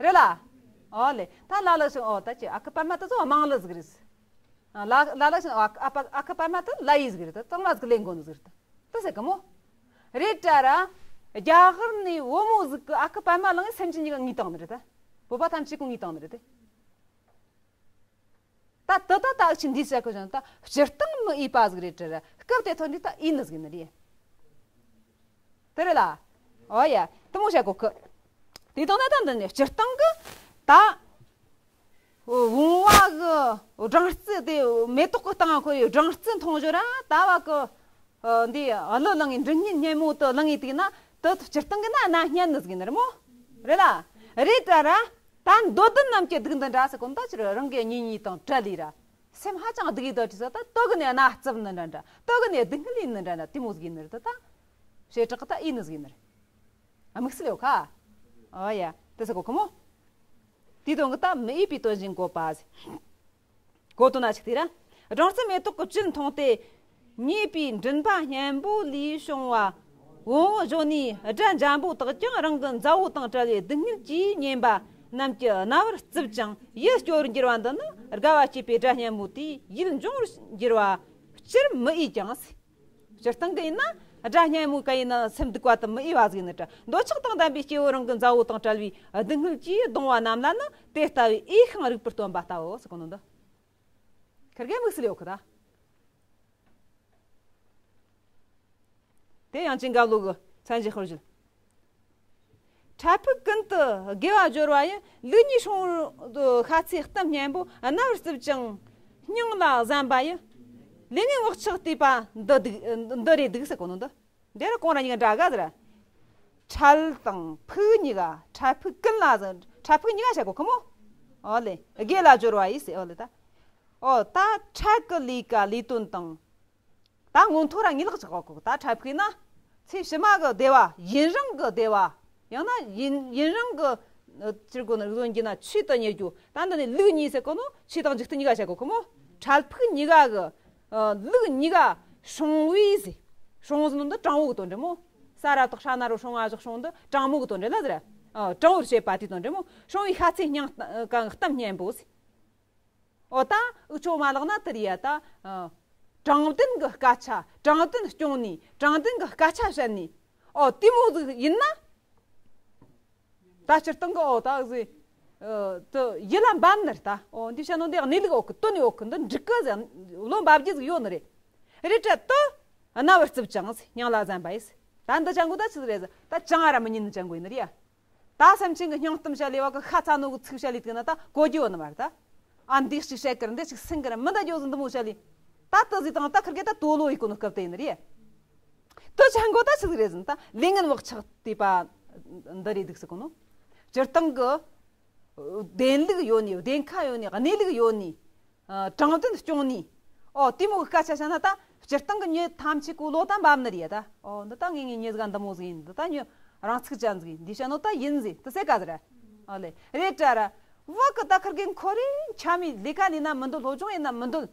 རེད་ལ། ཨོ་ལེ། ད་ལ་ལ་ཞིག་ཨོ་ད་ཅི་ཨ་ཁུ་པད་མ་དེ་ཚོ་དམངས་གླུ་ཟིག་རེད། ཨ་ལ་ལ་ལ་ཞིག་ཨ་ཨ་ཨ་ཁུ་པད་མ་དེ་ལ་ཡི་ཟིག་རེད། ད་གཙང་མ་ཟིག་ལེན་དགོས་ནི་ཟིག་རེད། ད་ཟེར་གི་མོ། རེད་དྲ་ར། རྒྱ་གར་ནས་བུ་མོ་ཟིག་གི་ཨ་ཁུ་པད་མ་བླངས་སེམས་ཅན་གཉིས་ཀ་ངུས་བཏང་ནི་རེད་ད། བོད་པ་ཐམས་ཅད་ཀུན་ངུས་བཏང་ནི་རེད་དེ། ད་དེ་ད་ད་འུ་ཆོ་འདི་ཟེར་གི་བཞིན་ད་སྤྱིར་བཏང་མི་འོས་པ་ཟིག་རེད་དྲ་ར། སྐབས་དེ་ཐོན་དུས་ད་འོས་ནི་ཟིག་ནི་རེད། དེ་རེད་ལ། ཨོ་ཡ་དེ་མོ་བཤད་གོ་གི། དེ་དང་ད་ད་འདི་ནས་སྤྱིར་བཏང་གི་ད་བུང་བ་གི་སྦྲང་རྩི་དེ་མེ་ཏོག་གི་སྟེང་ཁོ་ཡི་སྦྲང་རྩི་འཐུང་བཞིན་ར། ད་བ་གི་འདི་གླུ་བླངས་ངེ་མགྲིན་སྙན་སྙན་མོ་དེ་བླངས་ངེ་དུས་ན་དེ་སྤྱིར་བཏང་གི་ན་རྣ་སྙན་ནི་ཟིག་ནི་རེད་མོ། རེད་ལ། རེད་དྲ་ར། ད་འདོད་དོན་རྣམས་ཀྱི་སྡུག་འདི་འདྲ་ཟེར་གོ་ནོ་ད་ཅི་རེད། རང་གི་གཉེན་ཉེ་དང་བྲལ་ལི་ར། སེམས་ཧ་ཅང་སྡུག་ཡི་དོ་ཅི་ཟེར་ད་དོ་གི་ནས་རྣ་རྩུབ་ནི་འདྲ་འདྲ། དོ་གི་ནས་སྡུག་བསྔལ་ཡིན་ནི་འདྲ་འདྲ། དེ་མོ་ཟིག་ཡིན་ནི་རེད་ད། ད་བྱེ་བྲག་གི་ད་འོས་ནི་ཟིག་ཡིན་ནི་རེད། ཨ་དམིགས་བསལ་ཡོད་ཁ། ཨོ་ཡ་དེ་ཟེར་གོ་གི་མོ། དེའི་དོན་གི་ད་མི་འོས་པའི་དོན་བཞིན་བཀོད་པ་ཟེར། གོ་དོན་ན་ཆིག་དེ་ར། སྦྲང་རྩི་མེ་ཏོག་གི་བཅུད་འཐུངས་ཏེ། མྱོས་པའི་མགྲིན་པ་སྙན་པོ་ལས་བྱུང་བ། བུང་བུ་གཞོན་ནུའི་སྒྲ་འཇམ་པོ་དག་ཀྱང་རང་གི་མཛའ་བོ་དང་བྲལ་བའི་སྡུག་བསྔལ་གྱིས་ཉེན་པ་རྣམས་ཀྱི་རྣ་བར་རྩུབ་ཅིང་ཡིད་སྐྱོ་བར་འགྱུར་བ་འདི་ནི་དགའ་བ་སྐྱེད་པའི་སྒྲ་སྙན་མོ་དེས་ཡིད་འབྱུང་བར་འགྱུར་བ་སྤྱིར་མི་འོས་ཀྱང་ཟེར། སྤྱིར་བཏང་གི་ཡིན་ན་སྒྲ་སྙན་མོ་ག་ཡིན་ན་སེམས་སྡུག་པ་དང་མི་འོས་པ་ཟིག་ཡིན་ནི་དྲ། འདོད་ཆགས་དང་ལྡན་པའི་སྐྱེ་བོ་རང་གི་མཛའ་བོ་དང་བྲལ་བའི་སྡུག་བསྔལ་གྱིས་གདུང་བ་རྣམས་ལ་ནི་དེ་ལྟ་བུའི་འོས་ཤིང་རིགས་པར་སྟོན་པ་ལྟ་བུ་ཟེར་གོ་ནོ་འདི། ཁིར་གེ་དམིགས་བསལ་ཡོད་ཁི་ད། དེ་ཡང་ཅིང་ག་ལུག་གི་མཚན་གཞི་ཤོར་བཞིན། འཕྲལ་ཕུགས་ཀུན་ཏུ་དགེ་བ་སྦྱོར་བ་ཡི། ལུགས་གཉིས་སྲུང་བར་ཤ་ཚའི་གཏམ་སྙན་པོ། རྣ་བར་རྩུབ་ཅིང་སྙིང་ལ་ཟན་པ་ཡི། ལས་ངན་བག་ཆགས་བལྟས་པ་འདི་སྡུག་འདི་རེད་སྡུག་ཟེར་གོ་ནོ་འདི། འདི་རུ་གོང་ར་གཉིས་ཀ་འདྲ་ག་ཟེར། འཕྲལ་དང་ཕུགས་གཉིས་ཀ། འཕྲལ་ཕུགས་ཀུན་ལ་ཟེར། འཕྲལ་ཕུགས་གཉིས་ཀ་བྱ་གོ་ཁི་མོ། ཨོ་ལེ་དགེ་ལ་སྦྱོར་བ་ཡིས་ཟེར། ཨོ་ལེ་ད། ཨོ་ད་འཕྲལ་གི་ལས་ཀ་ལས་དོན་དང་། ད་མངོན་མཐོ་ར་ངེས་ལེགས་ཆགས་གོ། ད་འཕྲལ་ཕུགས་ན་ཚེ་ཕྱི་མ་གི་བདེ་བ། ཡུན་རིང་གི་བདེ་བ། ཡང་ན་ཡུན་ཡུན་རིང་གི་ཨ་ཅིར་གོ་ནི་རིག་ལོན་གྱི་ན་ཆོས་དུ་གཉེར་རྒྱུ། ད་འདི་ནི་ལུགས་གཉིས་ཟེར་གོ་ནོ་ཆོས་དང་འཇིག་རྟེན་གཉིས་ཀ་བྱ་གོ་ཁི་མོ། འཕྲལ་ཕུགས་གཉིས་ཀ་གི་ཨ་ལུགས་གཉིས་ཀ་སྲུང་བའི་ཟེར། སྲུང་ཟེར་ནོ་འདི་དྲང་བོ་གི་དོན་འདྲ་མོ། ས་ར་དག་ཧྲ་ན་རོ་སྲུང་བ་བཞག་སྲུང་འདི་དྲང་མོ་གི་དོན་འདྲ་ལ་ཟེར། ཨ་དྲང་བོར་བྱེད་པ་དེའི་དོན་འདྲ་མོ། སྲུང་བའི་ཤ་ཚའི་སྙིང་གཏམ་སྙན་པོ་ཟེར། ཨོ་ད་འུ་ཆོ་མ་ལག་ན་དེ་རེད་ཡ། ད་ཨ་དྲང་བདེན་གི་སྐད་ཆ། དྲང་བདེན་སྐྱོང་ནི། དྲང་བདེན་གི་སྐད་ཆ་བཤད་ནི། ཨོ་དེ་མོ་ཟིག་ཡིན་ན། ད་སྤྱིར་བཏང་གི་ཨོ་ད་ཟིག་ ཨ། དུ་ཡིད་ལ་འབབ་ནི་རེད་ད། ཨོ་འདི་བཤད་ནོ་འདི་གནས་ལུགས་འོག་གི་དོན་ནི་འོག་གི་འདི་འགྲིག་གི་ཟེར་བློ་འབབ་རྒྱུ་ཟིག་ཡོད་ནི་རེད། རེད་དྲ་དུ་རྣ་བར་རྩུབ་ཅིང་སྙིང་ལ་ཟན་པ་ཡིས། ད་འདི་ཅང་གོ་ད་ཆི་ཟིག་རེད་ཟེར། ད་ཅང་ཨ་ར་མི་ཉན་ནི་ཅང་གོ་ཡིན་ནི་རེད་ཡ། ད་སེམས་ཅན་གྱི་སྙིང་གཏམ་བཤད་ལས་བ་གི་ཤ་ཚ་ནོ་གི་ཚིག་བཤད་ལས་དུས་ན་ད་གོ་རྒྱུ་ཡོད་ནི་མ་རེད་ད། ཨ་འདི་ཞིག་བཤད་གི་ར་འདི་ཞིག་སེང་གི་ར་མི་ད་རྒྱུ་ཟིག་འདི་མོ་བཤད་ལས། ད་དུ་ཟིག་དང་ད་ཁིར་གེ་ད་དོ་ལོ་ཡི་གོ་ནོ་སྐབས་དེ་ཡིན་ནི་རེད། དུ་ཅང་གོ་ད་ཆི་ཟིག་རེད་ཟེར་ན་ད་ལས་ངན་བག་ཆགས་དེ་པ་འདི་རེད་འདུག་ཟེར་གོ་ནོ། སྤྱིར་བཏང་གི་བདེན་ལུགས་ཡོད་ནི་བདེན་ཁ་ཡོད་ནི་གནས་ལུགས་ཡོད་ནི། ཨ། དྲང་བདེན་སྐྱོང་ནི། ཨོ་དེ་མོ་གི་སྐད་ཆ་བཤད་ན་ད་སྤྱིར་བཏང་གི་མྱི་ཐམས་ཅད་གོ་ལོ་ད་འབབ་ནི་རེད་ད། ཨོ་འདི་ད་ངེས་ངེས་མྱི་ཟིག་འདི་མོ་ཟིག་ཡིན། འདི་ད་མྱི་རང་ཚུགས་ཅན་ཟིག་ཡིན། འདི་བཤད་ནོ་ད་ཡིན་ཟིག་དུ་ཟེར་ག་ཟེར། ཨོ་ལེ་རེད་དྲ་ར། བ་གི་ད་ཁིར་གེ་འཁོར་རེ་ཆ་མི་ལས་ཀ་ལས་ན་མི་འདོད། སློབ་སྦྱོང་ཡིན་ན་མི་འདོད།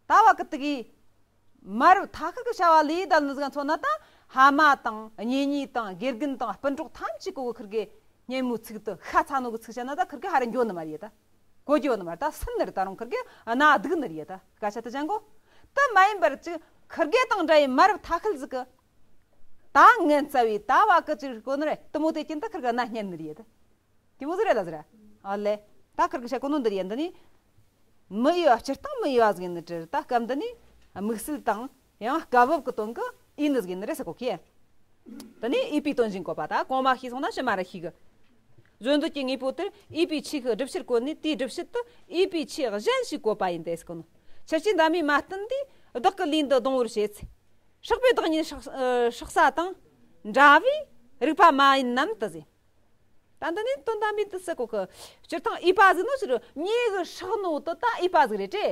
ད་བ་གི་དུ་གི་མ་རབས་ཐ་ཁུར་གི་བྱ་བ་ལས་ད་ནི་ཟིག་མཚོན་ན་ད་ཕ་མ་དང་གཉེན་ཉེ་དང་དགེ་རྒན་དང་སྤུན་གྲོགས་ཐམས་ཅད་གོ་གི་ཁིར་གེ་སྙན་མོའི་ཚིག་དུ་ཤ་ཚ་ནོ་གི་ཚིག་བཤད་ན་ད་ཁིར་གེ་ཧ་ར་འགྱོ་ནི་མ་རེད་ད། གོ་རྒྱུ་ཡོད་ནི་མ་རེད་ད། སུན་ནི་རེད་ད་རུང་ཁིར་གེ་ཨ་ན་སྡུག་ནི་རེད་ད། སྐད་ཆ་དུ་ཅང་གོ། དུ་མ་ཡིན་པར་ཅིག་ཁིར་གེ་དང་འདྲ་ཡི་མ་རབས་ཐ་ཁུར་ཟིག་གི་ད་ངན་རྩ་བའི་ད་བ་གི་ཅིག་གོ་ནི་རེད། དུ་མོ་དེ་ཀྱིན་ད་ཁིར་གེ་ན་སྙན་ནི་རེད་ད། དེ་མོ་ཟིག་རེད་ལ་ཟེར། ཨ་ལེ། ད་ཁིར་གི་བཤད་གོ་ནོ་འདི་རེད། འདི་ནི་མི་འོས་པ། སྤྱིར་བཏང་མི་འོས་པ་ཟིག་ཡིན་ནི་དྲི། ད་སྐབས་འདི་ནི་དམིགས་བསལ་དང་ཡང་སྐབས་བབ་ཀྱི་དོན་གི་ཡིན་ནི་ཟིག་ཡིན་ནི་རེད་ཟེར་གོ་ཁི། འདི་ནི་འོས་པའི་དོན་བཞིན་བཀོད་པ། ད་གོང་མ་ཤེས་སོང་ན་ཕྱི་མ་ར་ཤེས་གི། བརྗོད་འདོད་ཀྱི་དངོས་པོ་དེར་འོས་པའི་ཆོས་ཀྱི་སྒྲུབ་བྱེད་བཀོད་ནས། དེའི་སྒྲུབ་བྱེད་དུ་འོས་པའི་ཆོས་གཞན་ཞིག་བཀོད་པ་ཡིན་ཏེ་ཟེར་གོ་ནོ། ཆུ་སྐྱེས་འདབ་མའི་མ་བསྟུན་དུས་བདག་གི་ལུས་འདི་གདུང་བར་བྱེད་ཚེ། སྲེག་པའི་བདག་ཉིད་སྲེག་ཨ་སྲེག་ས་དང་འདྲ་བའི་རིགས་པ་མ་ཡིན་ནམ་དུ་ཟེར། ད་འདི་ནི་དོན་དམ་པའི་དུ་ཟེར་གོ་གི། སྤྱིར་བཏང་འོས་པ་ཟིག་ནོ་ཕྱིར་མྱི་གི་སྲེག་ནོ་དུ་ད་འོས་པ་ཟིག་རེད་དྲེ།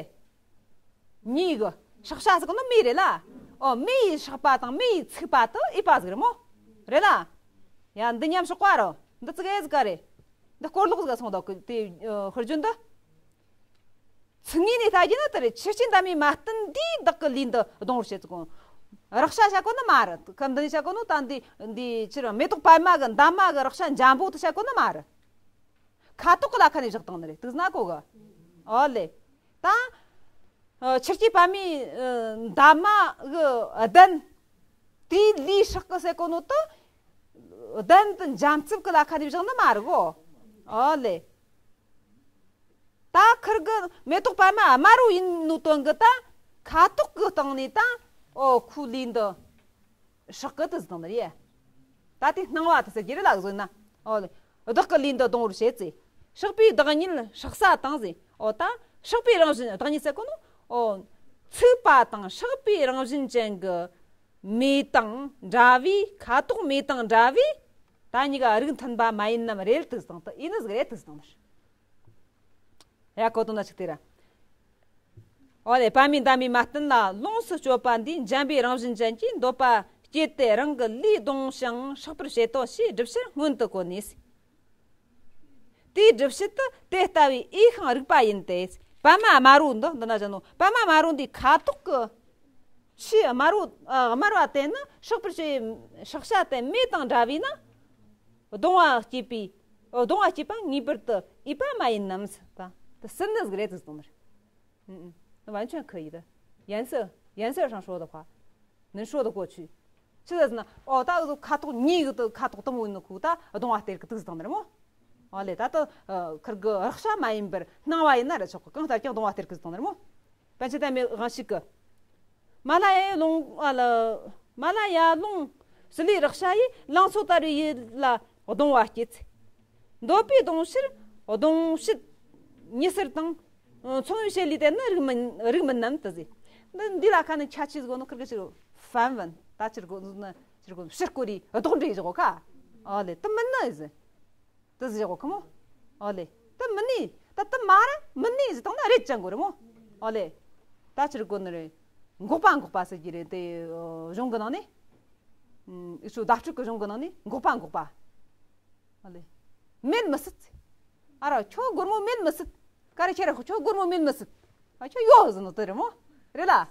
མྱི་གི་སྲེག་ས་ཟེར་གོ་ནོ་མི་རེད་ལ། ཨོ་མི་ཡི་སྲེག་པ་དང་མི་ཡི་ཚིག་པ་དུ་འོས་པ་ཟིག་རེད་མོ། རེད་ལ། ཡ་འདི་མཉམ་སྲེག་པ་རོ། འདི་ཙི་གེ་ཟིག་ག་རེད། འདི་སྐོར་ལོག་ཟིག་སོང་དོ་གི་དེ་ཧུར་རྒྱུན་དུ། ཚིག་ངོས་ནས་ལྟ་རྒྱུ་ན་དེ་རེད། ཆུ་སྐྱེས་འདབ་མའི་མ་བསྟུན་དུས་བདག་གི་ལུས་འདི་གདུང་བར་བྱེད་ཚུལ་གོ། རེག་བྱ་བྱ་གོ་ནི་མ་རེད། ཁ་འདི་ནས་བྱ་གོ་ནོ་ད་འདི་འདི་ཕྱིར་མེ་ཏོག་པད་མ་གི་འདབ་མ་གི་རེག་བྱ་འཇམ་པོ་དུ་བྱ་གོ་ནི་མ་རེད། ཁ་དོག་གི་ལ་ཁ་ནས་བཞག་བཏང་ནི་རེད། དུག་ན་གོ་གི། ཨོ་ལེ། ད་ཨ་ཆུ་སྐྱེས་པད་མའི་ཨ་འདབ་མ་གི་གདན། དེའི་ལུས་སྲེག་གི་ཟེར་གོ་ནོ་དུ་གདན་དུ་འཇམ་རྩུབ་གི་ལ་ཁ་ནས་བཞག་ནི་མ་རེད་གོ། ཨོ་ལེ། ད་ཁིར་གི་མེ་ཏོག་པད་མ་དམར་བོ་ཡིན་ནོ་དོན་གི་ད་ཁ་དོག་གི་སྟེང་ནས་ད་ཨོ་ཁོའི་ལུས་འདི་སྲེག་གི་དུ་ཟེར་དང་ནི་རེད། ད་དེ་སྣང་བ་དུ་ཟེར་གྱི་རེད་ལ་གཟོད་ན། ཨོ་ལེ། བདག་གི་ལུས་འདི་གདུང་བར་བྱེད་ཚེ། སྲེག་པའི་བདག་ཉིད་སྲེག་ས་དང་ཟེར། ཨོ་ད་སྲེག་པའི་རང་བཞིན། བདག་ཉིད་ཟེར་གོ་ནོ། ཨོ་ཚིག་པ་དང་སྲེག་པའི་རང་བཞིན་ཅན་གྱི་མེ་དང་འདྲ་བའི། ཁ་དོག་མེ་དང་འདྲ་བའི་ད་གཉིས་ཀ་རིགས་མཐུན་པ་མ་ཡིན་ནམ་རེད་དུ་ཟེར་དང་དུ་ཡིན་ནི་ཟིག་རེད་དུ་ཟེར་དང་ནི། ཡ་གོ་དོན་ན་ཆིག་དེ་ར། ཨོ་ལེ། པད་མའི་འདབ་མའི་མ་བསྟུན་ལ་ལོངས་སུ་སྤྱོད་པ་འདིས་འཇམ་པའི་རང་བཞིན་ཅན་གྱི་འདོད་པ་སྐྱེད་དེ་རང་གི་ལུས་གདུང་ཞིང་སྲེག་པར་བྱེད་དོ་ཞེས་སྒྲུབ་བྱེད་སྔོན་དུ་བཀོད་ནས། དེའི་སྒྲུབ་བྱེད་དུ་དེ་ལྟ་བུའི་འོས་ཤིང་རིགས་པ་ཡིན་ཏེ། པད་མ་དམར་བོ་འདི་འདི་ན་བཞག་ནོ། པད་མ་དམར་བོ་འདི་ཁ་དོག་གི་ཆེས་དམར་བོ། ཨ་དམར་བ་དེ་ནི་སྲེག་པར་བྱེད། སྲེག་བྱ་དེ་མེ་དང་འདྲ་བས་ན། གདུང་བ་སྐྱེད་པའི། གདུང་བ་སྐྱེད་པ་ངེས་པར་དུ་འོས་པ་མ་ཡིན་ནམ་ཟེར་ད། དེ་སུན་ནི་ཟིག་རེད་དུ་གཏོང་ནི་རེད། ཨུ་ཨུ། 完全可以的。颜色，颜色上说的话，能说得过去。ཆི་ཟེར་ན་ཨོ་ད་འུ་ཚོ་ཁ་དོག་མྱི་གི་དུ་ཁ་དོག་དུ་མོ་ཡིན་ནོ་ཁུ་ད་གདུང་བ་སྟེར་གི་དུ་གཏོང་ནི་རེད་མོ། ཨོ་ལེ། ད་དུ་ཁིར་གི་རེག་བྱ་མ་ཡིན་པར་སྣང་བ་ཡིན་ན་རེ་ཆོག་གི། གང་ལྟར་ཀྱང་གདུང་བ་སྟེར་གི་གཏོང་ནི་རེད་མོ། པཎ་ཆེན་དར་མའི་དབང་ཕྱུག་གི། མ་ལ་ཡའི་ལུང་། ཨ་ལ། མ་ལ་ཡ་ལུང་ཟི་ལིའི་རེག་བྱ་ཡིས། ལང་ཚོ་དར་བའི་ཡུལ་ལ་གདུང་བ་སྐྱེད་ཚེ། འདོད་པའི་གདུང་ཕྱིར་གདུང་བྱེད་ཉི་ཟེར་དང་མཚུངས་པའི་བྱེད་ལས་དེ་ནི་རིགས་མིན། རིགས་མིན་ནམ་དུ་ཟེར། འདི་འདི་ལ་ཁ་ནི་ཁྱད་ཆོས་ཟིག་ནོ། ཁིར་གི་ཕྱིར་ཧྥན་ཝན་ད་ཕྱིར་གོ་ནི་ཕྱིར་གོ་ཕྱིར་གོ་རི་ལྡོག་འདྲེས་བཞག་གོ་ཁ། ཨོ་ལེ། དུ་མིན་ནི་ཟེར། དུ་ཟེར་གོ་ཁི་མོ། ཨོ་ལེ། དུ་མིན་ནི། ད་དུ་མ་ར་མིན་ནི་ཟེར་དང་ན་རེད་ཅང་གོ་རེ་མོ། ཨོ་ལེ། ད་ཕྱིར་གོ་ནི་རེད། འགོག་པ་འགོག་པ་ཟེར་གྱི་རེད་དེ། གཞུང་གི་ནང་ནས། ཨུ་ཚོ་བརྡ་སྤྲོད་ཀྱི་གཞུང་གི་ནང་ནས་འགོག་པ་འགོག་པ། ཨོ་ལེ། མེད་མི་སྲིད། ཨ་ར་ཁྱོད་སྒོར་མོ་མེད་མི་སྲིད། ག་རེ་ཁྱེད་ར་ཁྱོད་སྒོར་མོ་མེད་མི་སྲིད། ཨ་ཁྱོད་ཡོད་ཟེར་ནོ་དེ་རེད་མོ། རེད་ལ།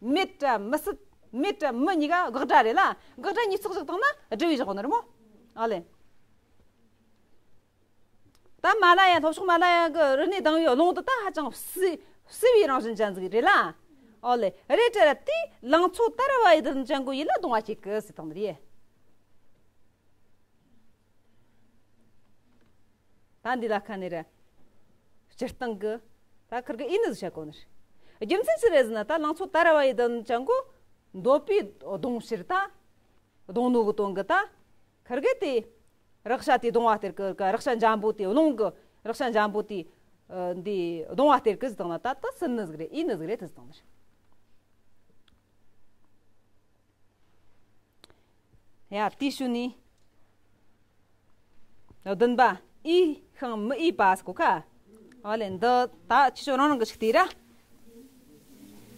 མེད་དྲ་མི་སྲིད། མེད་དྲ་མི་གཉིས་ཀ་དགག་སྒྲ་རེད་ལ། དགག་སྒྲ་གཉིས་ཚོགས་བཞག་བཏང་ན་སྒྲུབ་པའི་བཞག་ནི་རེད་མོ། ཨོ་ལེ། ད་མ་ལ་ཡ། ལྷོ་ཕྱོགས་མ་ལ་ཡ་གི་རི་ནས་ལྡང་བའི་རླུང་དུ་ད་ཧ་ཅང་བསིལ། བསིལ་བའི་རང་བཞིན་ཅན་ཟིག་རེད་ལ། ཨོ་ལེ། རེད་དྲ་ར་དེ་ལང་ཚོ་དར་བ་ཡི་དུ་ཅན་གོ་ཡི་ལ་གདུང་བ་སྐྱེད་གི་ཟེར་དང་རེད། ད་འདི་ལ་ཁ་ནས་རེད། སྤྱིར་བཏང་གི་ད་ཁིར་གི་ཨི་ནི་ཟིག་བཤད་གོ་ནི་རེད། རྒྱུ་མཚན་ཅི་རེད་ཟེར་ན། ད་ལང་ཚོ་ད་ར་བ་ཡི་དོན་ཅང་གོ་འདོད་པའི་གདུང་ཕྱིར་ད་གདུང་ནོ་གི་དོན་གི་ད་ཁིར་གི་དེ་རེག་བྱ་དེ་གདུང་བ་སྟེར་གི། རེག་བྱ་འཇམ་པོ་དེ་རླུང་གི་རེག་བྱ་འཇམ་པོ་དེ་འདི་གདུང་བ་སྟེར་གི་ཟེར་དང་ན། ད་ད་སུན་ནི་ཟིག་རེད། ཨི་ནི་ཟིག་རེད། དེ་ཟེར་དང་ནི་རེད། ཡ། དེའི་ཤུལ་ནས་བདུན་པ། འོས་ཤིང་མི་འོས་པ་ཟེར་གོ་ཁ། ཨོ་ལེ། འདི་ད་ཁྱེད་ཚོ་རང་རང་གི་ཞིག་བལྟས་ར།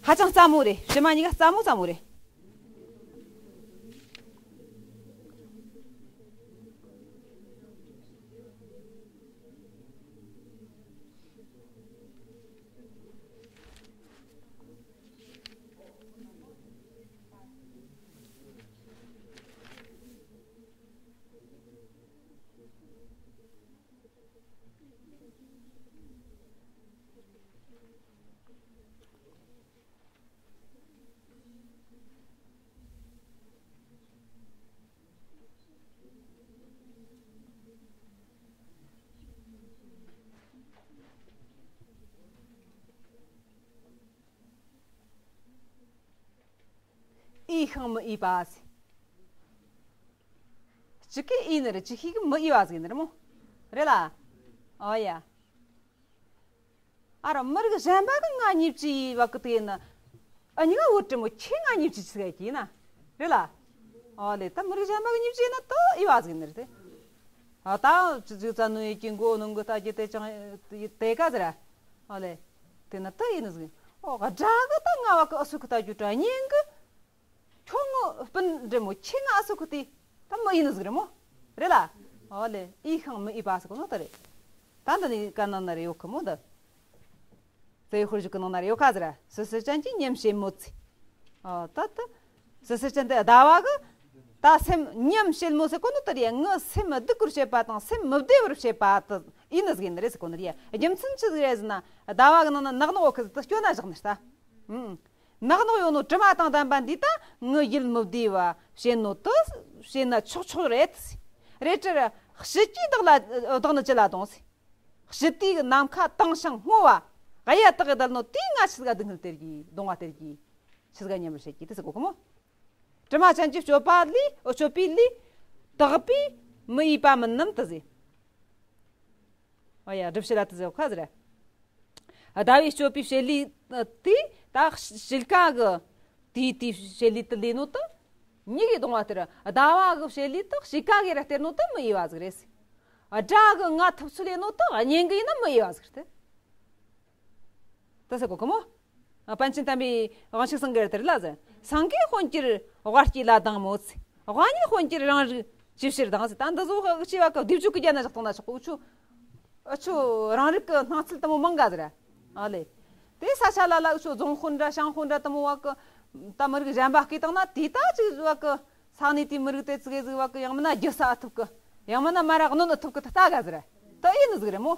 ཧ་ཅང་སླ་མོ་རེད། ཕྱི་མ་གཉིས་ཀ་སླ་མོ་སླ་མོ་རེད། འོས་ཤིང་མི་འོས་པ་ཟེར། གཅིག་གིས་འོས་ནི་རེད། གཅིག་གིས་མི་འོས་པ་ཟིག་ཡིན་ནི་རེད་མོ། རེད་ལ། ཨོ་ཡ། ཨ་རོ། མི་རིགས་གཞན་པ་གི་ང་གཉིས་ཀྱི་བ་གི་དེ་ཡིན་ན། ཨ་ཉི་ག་བོད་དྲི་མོ་ཁྱེད་ང་གཉིས་ཀྱི་ཆི་ག་ཡིན་ན། རེད་ལ། ཨོ་ལེ། ད་མི་རིགས་གཞན་པ་གི་གཉིས་ཀྱི་ཡིན་ན་ད་འོས་པ་ཟིག་ཡིན་ནི་རེད་དེ། ཨ་ད་ཅི་ཅི་ཙ་ནུ་ཡི་གི་མགོ་ནང་གི་ད་ཀྱི་དེ་ཅང་དེ་ག་ཟེར། ཨོ་ལེ། དེ་ན་ད་འོས་ནི་ཟིག་ཡིན། ཨོ་དགྲ་གི་ད་ང་བ་གི་ཨ་སུ་གི་ད་རྒྱུ་དྲ་གཉེན་གི་ཁྱོད་ངོ་སྤུན་འདྲེ་མོ་ཁྱེད་ང་ཨ་སུ་ཁུ་དེ་ད་མི་ཡིན་ནི་ཟིག་རེད་མོ། རེད་ལ། ཨོ་ལེ། འོས་ཤིང་མི་འོས་པ་ཟེར་གོ་ནོ་ད་རེད། ད་འདི་ནི་ག་ནང་ན་རེ་ཡོད་ཁི་མོ་འདི། རྩ་བའི་དཔེར་བརྗོད་གི་ནང་ན་རེ་ཡོད་ཁ་ཟེར། སི་སི་ཅན་གྱི་ཉམས་བྱེད་མོ་ཚེ། ཨོ་ད་ད། སི་སི་ཅན་དེ་ཟླ་བ་གི་ད་སེམས་ཉམས་བྱེད་མོ་ཟེར་གོ་ནོ་ད་རེད། ངི་སེམས་སྡུག་གུར་བྱེད་པ་དང་སེམས་མི་བདེ་བར་བྱེད་པ་དེ་ཡིན་ནི་ཟིག་ཡིན་ནི་རེད་ཟེར་གོ་ནི་རེད། རྒྱུ་མཚན་ཅི་ཟིག་རེད་ཟེར་ན། ཟླ་བ་གི་ནང་ན་ནག་ནོག་ཁི་ཟིག་ད་སྐྱོ་ན་བཞག་ནི་ད། ཨུང་། ནག་ནོག་ཡོད་ནོ་དྲི་མ་དང་ལྡན་པ་འདི་ད་ངི་ཡིད་མི་བདེ་བ་བྱེད་ནོ་དེ་བྱེད་ན་ཆོག་ཆོག་རེད། རེད་དྲ་ཞི་རྒྱས་བདག་ལ་བདག་ནི་ཅི་ལ་གཏོང་ཟེར། ཞི་བདེའི་ནམ་མཁའ་དྭངས་ཤིང་སྔོ་བ་གཡའ་དག་གི་བརྡལ་ནོ་དེ་ང་ཆི་ཟིག་ག་སྡུག་བསྔལ་སྟེར་གི། གདུང་བ་སྟེར་གི། ཆི་ཟིག་ག་ཉམས་པར་བྱེད་ཀྱི་དེ་ཟེར་གོ་གི་མོ། དྲི་མ་ཅན་གྱི་སྤྱོད་པ་ལས། སྤྱོད་པའི་ལས་དག་པས་མི་འོས་པ་མིན་ནམ་དེ་ཟེར། ཨོ་ཡ། སྒྲུབ་བྱེད་ལ་དེ་ཟེར་ཁ་ཟེར། ཟླ་བའི་སྤྱོད་པའི་བྱེད་ལས་དེ་ད་དཔྱིད་ཀ་གི་དེའི་དེའི་བྱེད་ལས་དེ་ལས་ནོ་དེ་མྱི་གིས་གཏོང་བ་སྟེར། ཟླ་བ་གི་བྱེད་ལས་དེ་དཔྱིད་ཀ་གིས་ར་སྟེར་ནོ་དེ་མི་འོས་པ་ཟིག་རེད། དགྲ་གི་ང་ཐུབ་ཚོད་ལས་ནོ་དེ་གཉེན་གི་ཡིན་ན་མི་འོས་པ་ཟིག་རེད། དེ་ཟེར་གོ་གི་མོ། ཨ། པཎ་ཆེན་དམ་པའི་དབང་ཕྱུག་སེང་གེར་དེར་ལ་ཟེར། སེང་གེ་དཔོན་གྱུར་དབའ་སྐྱེས་ལ་སྡང་མོ་ཚེ། དབའ་ཉིད་དཔོན་གྱུར་རང་རིགས་ཅི་ཕྱིར་སྡང་ཟེར། ད་འདི་ཚོ་ཨུ་ཆོ་བ་གི་སྡེབ་སྦྱོར་གི་རྒྱན་ན་བཞག་བཏང་ན་ཆོག་གི། ཨུ་ཆོ། ཨུ་ཆོ་རང་རིགས་གི་སྣང་ཚུལ་དེ་མོ་མང་ག་ཟེར། ཨ་ལེ། དེ་ས་ཆ་ལ་ལ་ཨུ་ཆོ་རྫོང་དཔོན་འདྲ་ཞང་དཔོན་འདྲ་དེ་མོ་བ་གི་ད་མི་རིགས་གཞན་པ་སྐྱེས་བཏང་ན། དེ་ད་ཅིག་བ་གི་ས་གནས་དེའི་མི་རིགས་དེ་ཙི་གེ་ཟིག་བ་གི་ཡང་མིན་ན་རྒྱུ་ས་ཨ་ཐུབ་གི། ཡང་མིན་ན་མ་ར་གནོན་ཨ་ཐུབ་གི། ད་ལྟ་ག་ཟེར། ད་ཨེ་ནི་ཟིག་རེད་མོ།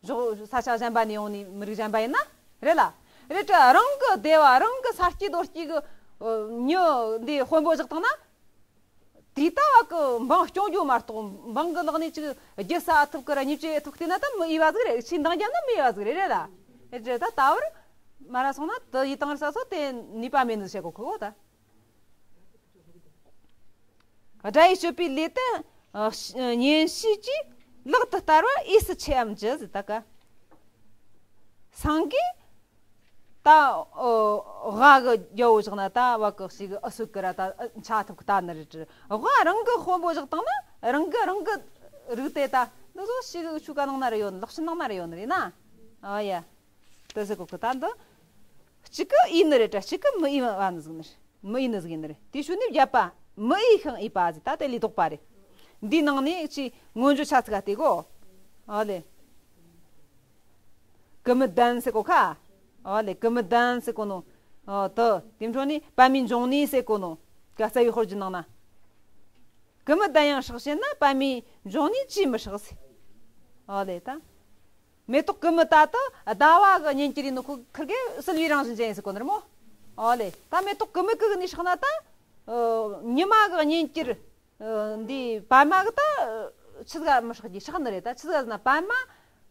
ཞོག་ས་ཆ་གཞན་པ་ནས་ཡོང་ནི་མི་རིགས་གཞན་པ་ཡིན་ན་རེད་ལ། རེད་དྲ་རང་གི་སྡེ་བ་རང་གི་ས་སྐྱེས་རྡོ་སྐྱེས་གི་མྱི་འདི་དཔོན་པོ་བཞག་བཏང་ན། དེ་ལྟ་བ་གི་འབངས་སྐྱོང་རྒྱུ་མ་གཏོགས། འབངས་གི་ལག་ནས་ཅིག་རྒྱུ་ས་ཐུབ་གི་ར་མྱི་བྱེད་ཐུབ་གི་ན་ད་མི་འོས་པ་ཟིག་རེད། ཆེས་འདང་རྒྱབ་ན་མི་འོས་པ་ཟིག་རེད། རེད་ལ། རེད་དྲ་ད་ད་བར་མ་ར་སོང་ན་དེ་ཡི་དང་ར་ས་སོ་དེ་ནུས་པ་མེད་ནི་བཤད་གོ་ཁོ་བོ་ད། དགྲ་ཡི་སྤྱོད་པའི་ལས་དེ་ཨ་གཉེན་བྱེད་ཀྱིས་ལག་ཏུ་བསྟར་བ་འོས་སུ་ཆེའམ་ཅི་ཟེར། ད་ཀ་སེང་གེ་ད་ཨོ་དབའ་གི་རྒྱལ་པོ་བཞག་ན་ད་བ་གི་ཞིག་ཨ་སུ་གི་ར་ད་ཆ་ཐུབ་གི། ད་ནི་རེད་དྲ་དབའ་རང་གི་དཔོན་པོ་བཞག་བཏང་ན་རང་གི་རང་གི་རིགས་དེ་ད་འདི་ཚོ་ཞིག་ཆུ་ཀ་ནང་ན་ར་ཡོད་ནི། ལག་ཤིན་ནང་ན་ར་ཡོད་ནི་རེད་ན། ཨ་ཡ། དེ་ཟེར་གོ་གི། ད་འདི་གཅིག་གི་འོས་ནི་རེད་དྲ་གཅིག་གི་མི་འོས་པ་ནི་ཟིག་ནི་རེད། མི་འོས་ནི་ཟིག་ཡིན་ནི་རེད། དེའི་ཤུལ་ནས་བརྒྱད་པ། མི་འོས་ཤིང་འོས་པ་ཟེར། ད་དེ་ལས་ལྡོག་པ་རེད། འདིའི་ནང་ནས་ཅིག་མངོན་བརྗོད་ཆ་ཚིག་ག་བལྟས་གོ། ཨ་ལེ། ཀུ་མུད་ལྡན་ཟེར་གོ་ཁ། ཨ་ལེ། ཀུ་མུད་ལྡན་ཟེར་གོ་ནོ། ཨ་དེ་དེ་འཕྲོ་ནས་པདྨའི་འབྱུང་གནས་ཟེར་གོ་ནོ། ག་རྩ་བའི་དཔེར་བརྗོད་ནང་ན། ཀུ་མུད་ལྡན་ཡང་སྲེག་བྱེད་ན། པདྨའི་འབྱུང་གནས་ཅིས་མི་སྲེག་ཟེར། ཨ་ལེ་ད། མེ་ཏོག་ཀུ་མུད་ད་དེ་ཟླ་བ་གི་གཉེན་གྱི་རིགས་ནོ། ཁོ་ཁིར་གེ་བསིལ་བའི་རང་བཞིན་ཅན་ཟེར་གོ་ནི་རེད་མོ། ཨོ་ལེ། ད་མེ་ཏོག་ཀུ་མུད་གི་ནི་སྲེག་ན་ད། ཨ་ཉི་མ་གི་གཉེན་གྱི་རིགས། ཨ་འདི་པདྨ་གི་ད་ ཆི་ཟིག་མི་ཧྲག་གི་ཧྲག་ནི་རེད། ད་ཆི་ཟིག་ཟེར་ན་པདྨ་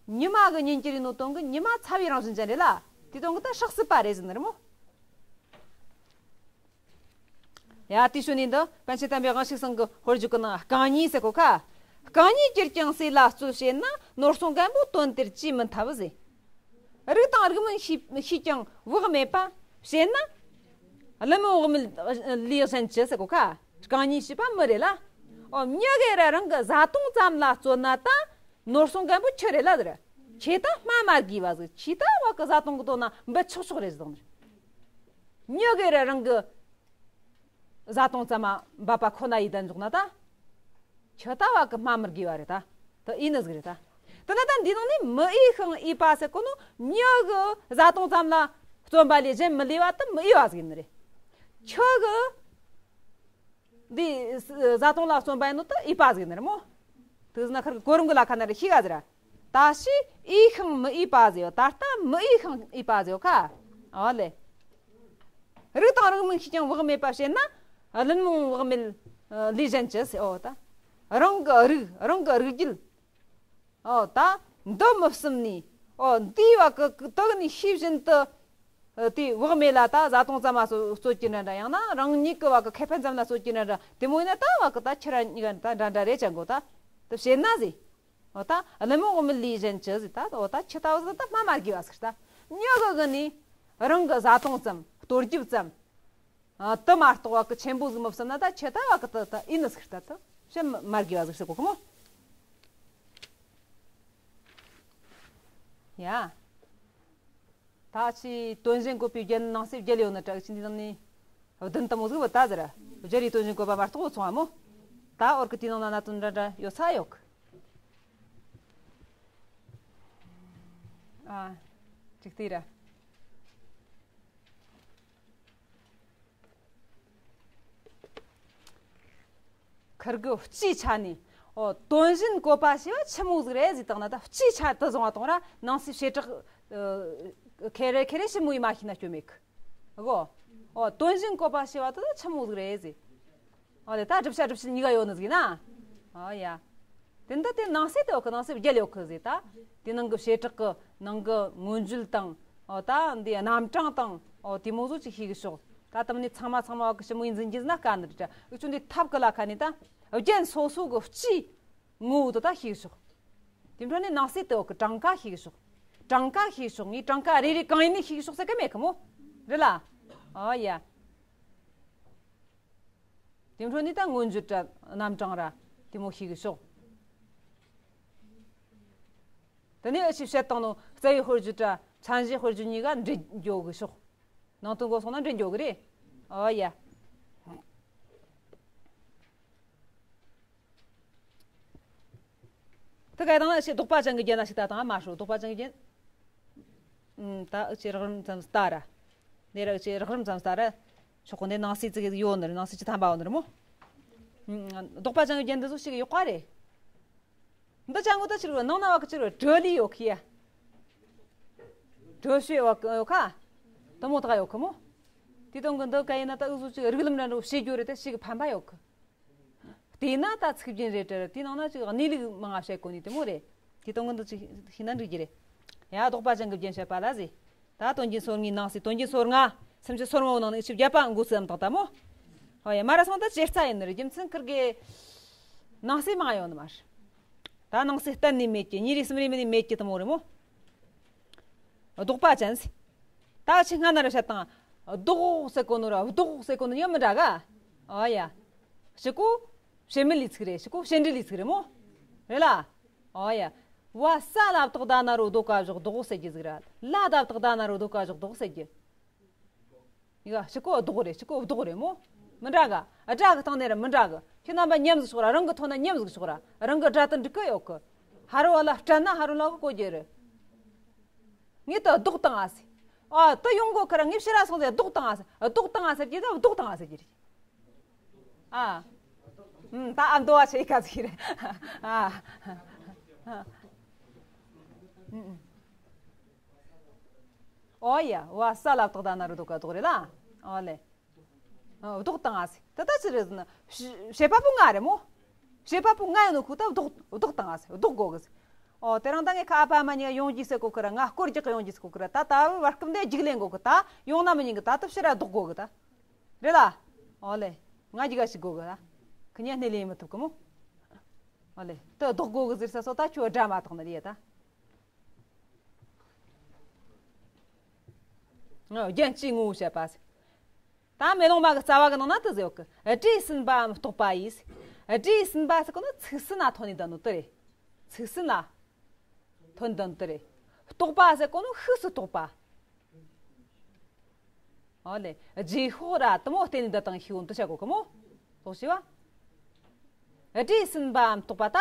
ཉི་མ་གི་ཉིན་གྱི་རིང་ནོ་དོན་གི་ཉི་མ་ཚ་བའི་རང་བཞིན་ཅན་རེད་ལ། དེ་དོན་གི་ད་ཧྲག་སྲིད་པ་རེད་ཟེར་ནི་རེད་མོ། ཡ་དེའི་ཤུལ་ནས་འདི་པཎ་ཆེན་དམ་པའི་དབང་ཕྱུག་ཚང་གི་དཔེར་བརྗོད་ཀྱི་ནང་རྐང་གཉིས་ཟེར་གོ་ཁ། རྐང་གཉིས་གྱུར་ཀྱང་ཟས་ལ་རྩོལ་བྱེད་ན། ནོར་སྲུང་རྒན་པོ་དོན་དེར་ཅིས་མི་འཐབ་ཟེར། རིགས་དང་རིགས་མིན་ཤེས་ཤེས་ཀྱང་བག་མེད་པ། བྱེད་ན་བླུན་རྨོངས་བག་མེད་ལས་གཞན་ཅི་ཟེར་གོ་ཁ། རྐང་གཉིས་ཞེས་པ་མི་རེད་ལ། ཨོ་མྱི་གིས་ར་རང་གི་བཟའ་བཏུང་ཙམ་ལ་རྩོལ་ན་ད་ནོར་སྲུང་རྒན་པོ་ཁྱོད་རེད་ལ་ཟེར། ཁྱེད་ད་སྨྲ་མ་དགོས་པ་ཟིག། ཁྱེད་ད་བ་གི་བཟའ་བཏུང་གི་དོན་ན་འབུ་ཆོག་ཆོག་རེད་ཟེར་དང་། མྱི་གིས་ར་རང་གི་བཟའ་བཏུང་ཙམ་མ་འབབ་པ་ཁོ་ན་ཡིས་ད་འཇོག་ན་ད། ཁྱོད་ད་བ་གི་སྨྲ་མི་དགོས་པ་རེད་ད། ད་ཨེ་ནི་ཟིག་རེད་ད། དེ་ན་ད་འདི་ནང་ནས་མི་ཨེ་ཤིང་ཨེ་པ་ཟེར་གོ་ནོ། མྱི་གི་བཟའ་བཏུང་ཙམ་ལ་བརྩོན་པ་ལས་གཞན་མི་ལས་པ་དེ་མི་ཨེ་བ་ཟིག་ཡིན་ནི་རེད། ཁྱོད་གི་འདི་བཟའ་བཏུང་ལ་བརྩོན་པ་ཡིན་ནོ་ད་ཨེ་པ་ཟིག་ཡིན་ནི་རེད་མོ། དེ་ཟེར་ན་ཁར་གི་གོ་རིམ་གི་ལ་ཁ་ན་རེ་ཤི་ག་ཟེར། ད་ཤི་ཨེ་ཤིང་མི་ཨེ་པ་ཟེར་ཡོད། ད་ལྟ་མི་ཨེ་ཤིང་ཨེ་པ་ཟེར་ཡོད་ཁ། ཨོ་ལེ། རིགས་དང་རིགས་མིན་ཤེས་ཀྱང་བག་མེད་པ། བྱེད་ན་བླུན་རྨོངས་བག་མེད་ལས་གཞན་ཅི་ཟེར། ཨོ་ད་རང་གི་རིགས་རང་གི་རིགས་རྒྱུད། ཨོ་ད་འདི་མི་བསམ་ནི། ཨོ་འདི་བ་གི་གི་དག་ནི་ཤེས་བཞིན་དུ། ཨ་དེ་བག་མེད་ལ་ད་བཟའ་བཏུང་ཙམ་མ་རྩོལ་རྩོལ་གྱི་འདྲ་འདྲ། ཡང་ན་རང་ཉིད་ཀྱི་བ་གི་ཁེ་ཕན་ཙམ་ལ་རྩོལ་གྱི་འདྲ་འདྲ། དེ་མོ་ཡིན་ན་ད་བ་གི་ད་ཁྱེད་རང་གཉིས་ཀ་ད་འདྲ་འདྲ་རེད་ཅང་གོ་ད། དེ་བྱེད་ན་ཟེར། འོ་ད་བླུན་རྨོངས་བག་མེད་ལས་གཞན་ཅི་ཟེར། ད་འོ་ད་ཁྱི་ལྟ་བུ་ཟིག་ད་སྨྲ་མ་དགོས་པ་ཟིག་ད། མྱི་གི་གི་ནི་རང་གི་བཟའ་བཏུང་ཙམ་ལྟོ་རྒྱུ་ཙམ། ཨ་དེ་མ་གཏོགས་བ་གི་ཆེན་པོ་ཟིག་མི་བསམ་ན་ད་ཁྱི་ལྟ་བ་གི་ད་ད་ཨེ་ནི་ཟིག་ད་ད་བཤད་མ་དགོས་པ་ཟིག་ཟེར་གོ་གི་མོ། ཡ། ད་ཅི་དོན་གཞན་བཀོད་པའི་རྒྱན་ནང་གསེས་བརྒྱད་ཡོད་ན་དྲག་ཅི་འདི་ནང་ནས་བདུན་དུ་མོ་ཟིག་བུད་ད་ཟེར། བརྒྱད་རེའི་དོན་གཞན་བཀོད་པ་མ་གཏོགས་ཚོང་བ་མོ། ད་འོར་གི་དེའི་ནང་ན་གནད་དོན་འདྲ་འདྲ་ཡོད་ས་ཡོད་གི། ཨ། ཅིག་དེ་ར། ཁིར་གི་སྤྱིའི་ཆ་ནས། ཨོ་དོན་གཞན་བཀོད་པ་ཞེས་པ་ཆི་མོ་ཟིག་རེད་ཟེར་བཏང་ན། ད་སྤྱིའི་ཆ་དུ་བཟུང་བ་དང་ར་ནང་གསེས་བྱེ་བྲག་ཨ་ཁེ་རེ་ཁེ་རེ་ཞིབ་མོ་ཡིས་མ་ཤེས་ན་སྐྱོན་མེད་གི། གོ། ཨོ་དོན་གཞན་བཀོད་པ་ཞེས་པ་དེ་ཆི་མོ་ཟིག་རེད་ཟེར། ཨོ་ལེ་ད་བསྒྲུབ་བྱ་སྒྲུབ་བྱེད་གཉིས་ཀ་ཡོད་ནི་ཟིག་ཡིན་ན། ཨོ་ཡ། དེ་འདི་དེ་ནང་གསེས་དེ་ཡོད་གི། ནང་གསེས་བརྒྱད་ཡོད་གི་ཟེར་ད། དེ་ནང་གི་བྱེ་བྲག་གི་ནང་གི་མངོན་བརྗོད་དང་། ཨོ་ད་འདི་རྣམ་གྲངས་དང་། ཨོ་དེ་མོ་ཟིག་ཅིག་ཤེས་གི་ཤོག་ད་དམ་ནི་ཚང་མ་ཚང་མ་བ་གི་ཞིབ་མོ་ཡིས་འཛིན་རྒྱུ་ཟིག་ན་དཀའ་ནི་རེད། འུ་ཆོ་འདི་ཐབས་གི་ལ་ཁ་ནས་ད་རྒྱན་སོ་སོ་གི་སྤྱིའི་ངོ་བོ་དེ་ད་ཤེས་གི་ཤོག་དེ་འཕྲོ་ནས་ནང་གསེས་དེ་བ་གི་གྲངས་ཀ་ཤེས་གི་ཤོག་གྲངས་ཀ་ཤེས་ཤོག་ངས་གྲངས་ཀ་རེ་རེ་གང་ཡིན་ནས་ཤེས་གི་ཤོག་ཟེར་གི་མེད་གི་མོ། རེད་ལ། ཨོ་ཡ། དེ་འཕྲོ་ནས་ད་མངོན་བརྗོད་ར་རྣམ་གྲངས་ར་དེ་མོ་ཤེས་གི་ཤོག་དེ་ནས་འུ་ཆོས་བཤད་བཏང་ནོ་རྩ་བའི་དཔེར་བརྗོད་ར་མཚན་གཞིའི་དཔེར་བརྗོད་གཉིས་ཀ་འདྲེས་འགྱོ་གི་ཤོག་ནང་དོན་གོ་སོང་ན་འདྲེས་འགྱོ་གི་རེད། ཨོ་ཡ། དེ་ག་དང་ལ་ཞིག་ལྡོག་པ་ཅན་གྱི་རྒྱན་ལ་ཞིག་ལྟ་དང་མ་ཧྲོ། ལྡོག་པ་ཅན་གྱི་རྒྱན། ཨུམ། ད་འུ་ཆོས་རགས་རིམ་ཙམ་ལྟ་ར། འདི་ར་འུ་ཆོས་རགས་རིམ་ཙམ་ལྟ་ར། ཆོག་གི། འདི་ནང་གསེས་ཙི་གེ་ཡོད་ནི་རེད། ནང་གསེས་བཅུ་ཐམ་པ་ཡོད་ནི་རེད་མོ། ཨུམ། ལྡོག་པ་ཅན་གྱི་རྒྱན་འདི་ཚོ་ཞིག་ཡོད་པ་རེད། འདི་ཅང་གོ་ད་ཕྱིར་བ་ནང་ན་བ་གི་ཕྱིར་བ་གྲོས་ལས་ཡོད་ཁི་ཡ། གྲོས་ཤོད་བ་གི་ཡོད་ཁ། དེ་མོ་ད་ཡོད་ཁི་མོ། དེ་དོན་གི་འདི་ག་ཡིན་ན་ད་འུ་ཚོ་ཅིག་རིགས་ལམ་འདྲ་འདྲ་བོ་བྱེད་རྒྱུ་རེད་དེ་ཞིག་ཕན་པ་ཡོད་ཁི། དེས་ན་ད་ཚིག་རྒྱན་རེད་དྲ་དེ་ནང་ན་ཅིག་གནས་ལུགས་མང་ང་བཤད་གོ་ནི་དེ་མོ་རེད། དེ་དོན་གི་འདི་ཅིག་ཤེས་ན་འགྲིག་གི་རེད། ཡ་ལྡོག་པ་ཅན་གྱི་རྒྱན་བཤད་པ་ལ་ཟེར། ད་དོན་རྒྱན་སོ་ལྔའི་ནང་གསེས། དོན་རྒྱན་སོ་ལྔ། སུམ་ཅུ་སོ་ལྔ་བོ་ནང་ནས་ཨུ་ཆོས་བརྒྱད་པ་འགོ་ཚུགས་ཙམ་དང་ལྟ་མོ། ཧོ་ཡ། མ་ར་སོང་ད་ཇེ་རྩ་ཡིན་ནི་རེད། རྒྱུ་མཚན་ཁིར་གི་ནང་གསེས་མང་ཡོད་ནི་མ་རེད། ད་ནང་གསེས་གཏན་ནས་མེད་ཀྱི། གཉིས་རེ་གསུམ་རེ་མིན་ནས་མེད་ཀྱི་དེ་མོ་རེད་མོ། ལྡོག་པ་ཅན་ཟེར། ད་ཆི་སྔ་ན་ར་བཤད་དང་། ལྡོག་ཟེར་གོ་ནོ་ར་ལྡོག་ཟེར་གོ་ནོ་གཉིས་ཀ་མི་འདྲ་ག། ཨོ་ཡ། གཅིག་གོ་བྱེད་མེད་ལས་ཚིག་རེད། གཅིག་གོ་བྱེད་འབྲེལ་ལས་ཚིག་རེད་མོ། རེད་ལ། ཨོ་ཡ། བ་ས་ལ་བཏགས་ད་ན་རོ་ལྡོ་ག་བཞག་ལྡོག་ཟེར་རྒྱུ་ཟིག་ར། ལ་ད་བཏགས་ད་ན་རོ་ལྡོ་ག་བཞག་ལྡོག་ཟེར་རྒྱུ། ཡ་གཅིག་གོ་ལྡོག་རེད། གཅིག་གོ་ལྡོག་རེད་མོ། མི་འདྲ་ག། སྒྲ་གི་སྟེང་ནས་ར་མི་འདྲ་གི། ཁྱེད་རྣམ་པ་མཉམ་ཟིག་ཤོག་ར། རང་གི་ཐོག་ན་མཉམ་ཟིག་ཤོག་ར། རང་གི་སྒྲ་དེ་འགྲིག་གི་ཡོད་གི། ཧ་རོ་བ་ལ་སྤྲད་ན་ཧ་རོ་ལ་གི་གོ་རྒྱུ་རེད། ངས་ད་ལྡོག་བཏང་ཨ་ཟེར། ཨ་ད་ཡོང་གོ་ཁ་ར། ངས་ཕྱིར་ར་སོང་ཟེར་ལྡོག་བཏང་ཨ་ཟེར། ལྡོག་བཏང་ཨ་ཟེར་རྒྱུ་ད་ལྡོག་བཏང་ཨ་ཟེར་རྒྱུ་རེད། ཨ། ཨུམ། ད་ཨ་མདོ་བ་ཆེ་ཁ་ཟིག་རེད། ཨ། ཨུམ། ཨོ་ཡ། བ་ས་ལ་བཏགས་ད་ན་རོ་ལྡོ་ག་ལྡོག་རེད་ལ། ཨོ་ལེ། ཨ། ལྡོག་བཏང་ཨ་ཟེར། ད་ད་ཅི་རེད་ཟེར་ན། བྱེད་པ་པོ་ང་རེད་མོ། བྱེད་པ་པོ་ང་ཡིན་ནོ་ཁུ་ད་ལྡོག་ལྡོག་བཏང་ཨ་ཟེར། ལྡོག་དགོ་གི་ཟེར། ཨོ་དེ་རིང་ད་ངས་ཁ་ཨ་ཕ་མ་གཉིས་ཀ་ཡོང་རྒྱུ་ཟེར་གོ་ཁི་ར། ང་སྐོར་རྒྱག་གི་ཡོང་རྒྱུ་ཟེར་གོ་ཁི་ར། ད་ད་བར་སྐབས་འདི་རྒྱུགས་ལེན་གོ་གི། ད་ཡོང་ན་མི་ཉན་གི། ད་ད་ཕྱིར་ར་ལྡོག་དགོ་གི་ད། རེད་ལ། ཨོ་ལེ། ང་རྒྱུགས་ག་ཞིག་དགོ་གི་ད། ཁི་གཉིས་སྣེ་ལེན་མི་ཐུབ་གི་མོ། ཨོ་ལེ། ད་ལྡོག་དགོ་གི་ཟེར་ས་སོ་ད་ཁྱོད་སྒྲ་མ་དག་ནི་རེད་ད། ཨོ་རྒྱན་སྤྱིའི་ངོ་བོ་བཤད་པ་ཟེར། ད་མེ་ལོང་མ་གི་རྩ་བ་གི་ནང་ན་དེ་ཟེར་ཡོད་གི། སྒྲས་ཟིན་པའམ་རྟོག་པ་ཡིས། སྒྲས་ཟིན་པ་ཟེར་གོ་ནོ་ཚིག་ཟིན་ན་ཐོན་ནི་ད་ནོ་དེ་རེད། ཚིག་ཟིན་ན་ཐོན་ནི་ད་ནོ་དེ་རེད། རྟོག་པ་ཟེར་གོ་ནོ་ཤུགས་སུ་རྟོག་པ། ཨོ་ལེ། རྗེས་ཤོག་ར་དེ་མོ་བརྟེན་ནས་འདི་དང་ཤེས་བོ་འདི་བྱ་གོ་གི་མོ། ལོག་ཤེས་བ། སྒྲས་ཟིན་པའམ་རྟོག་པ་ད་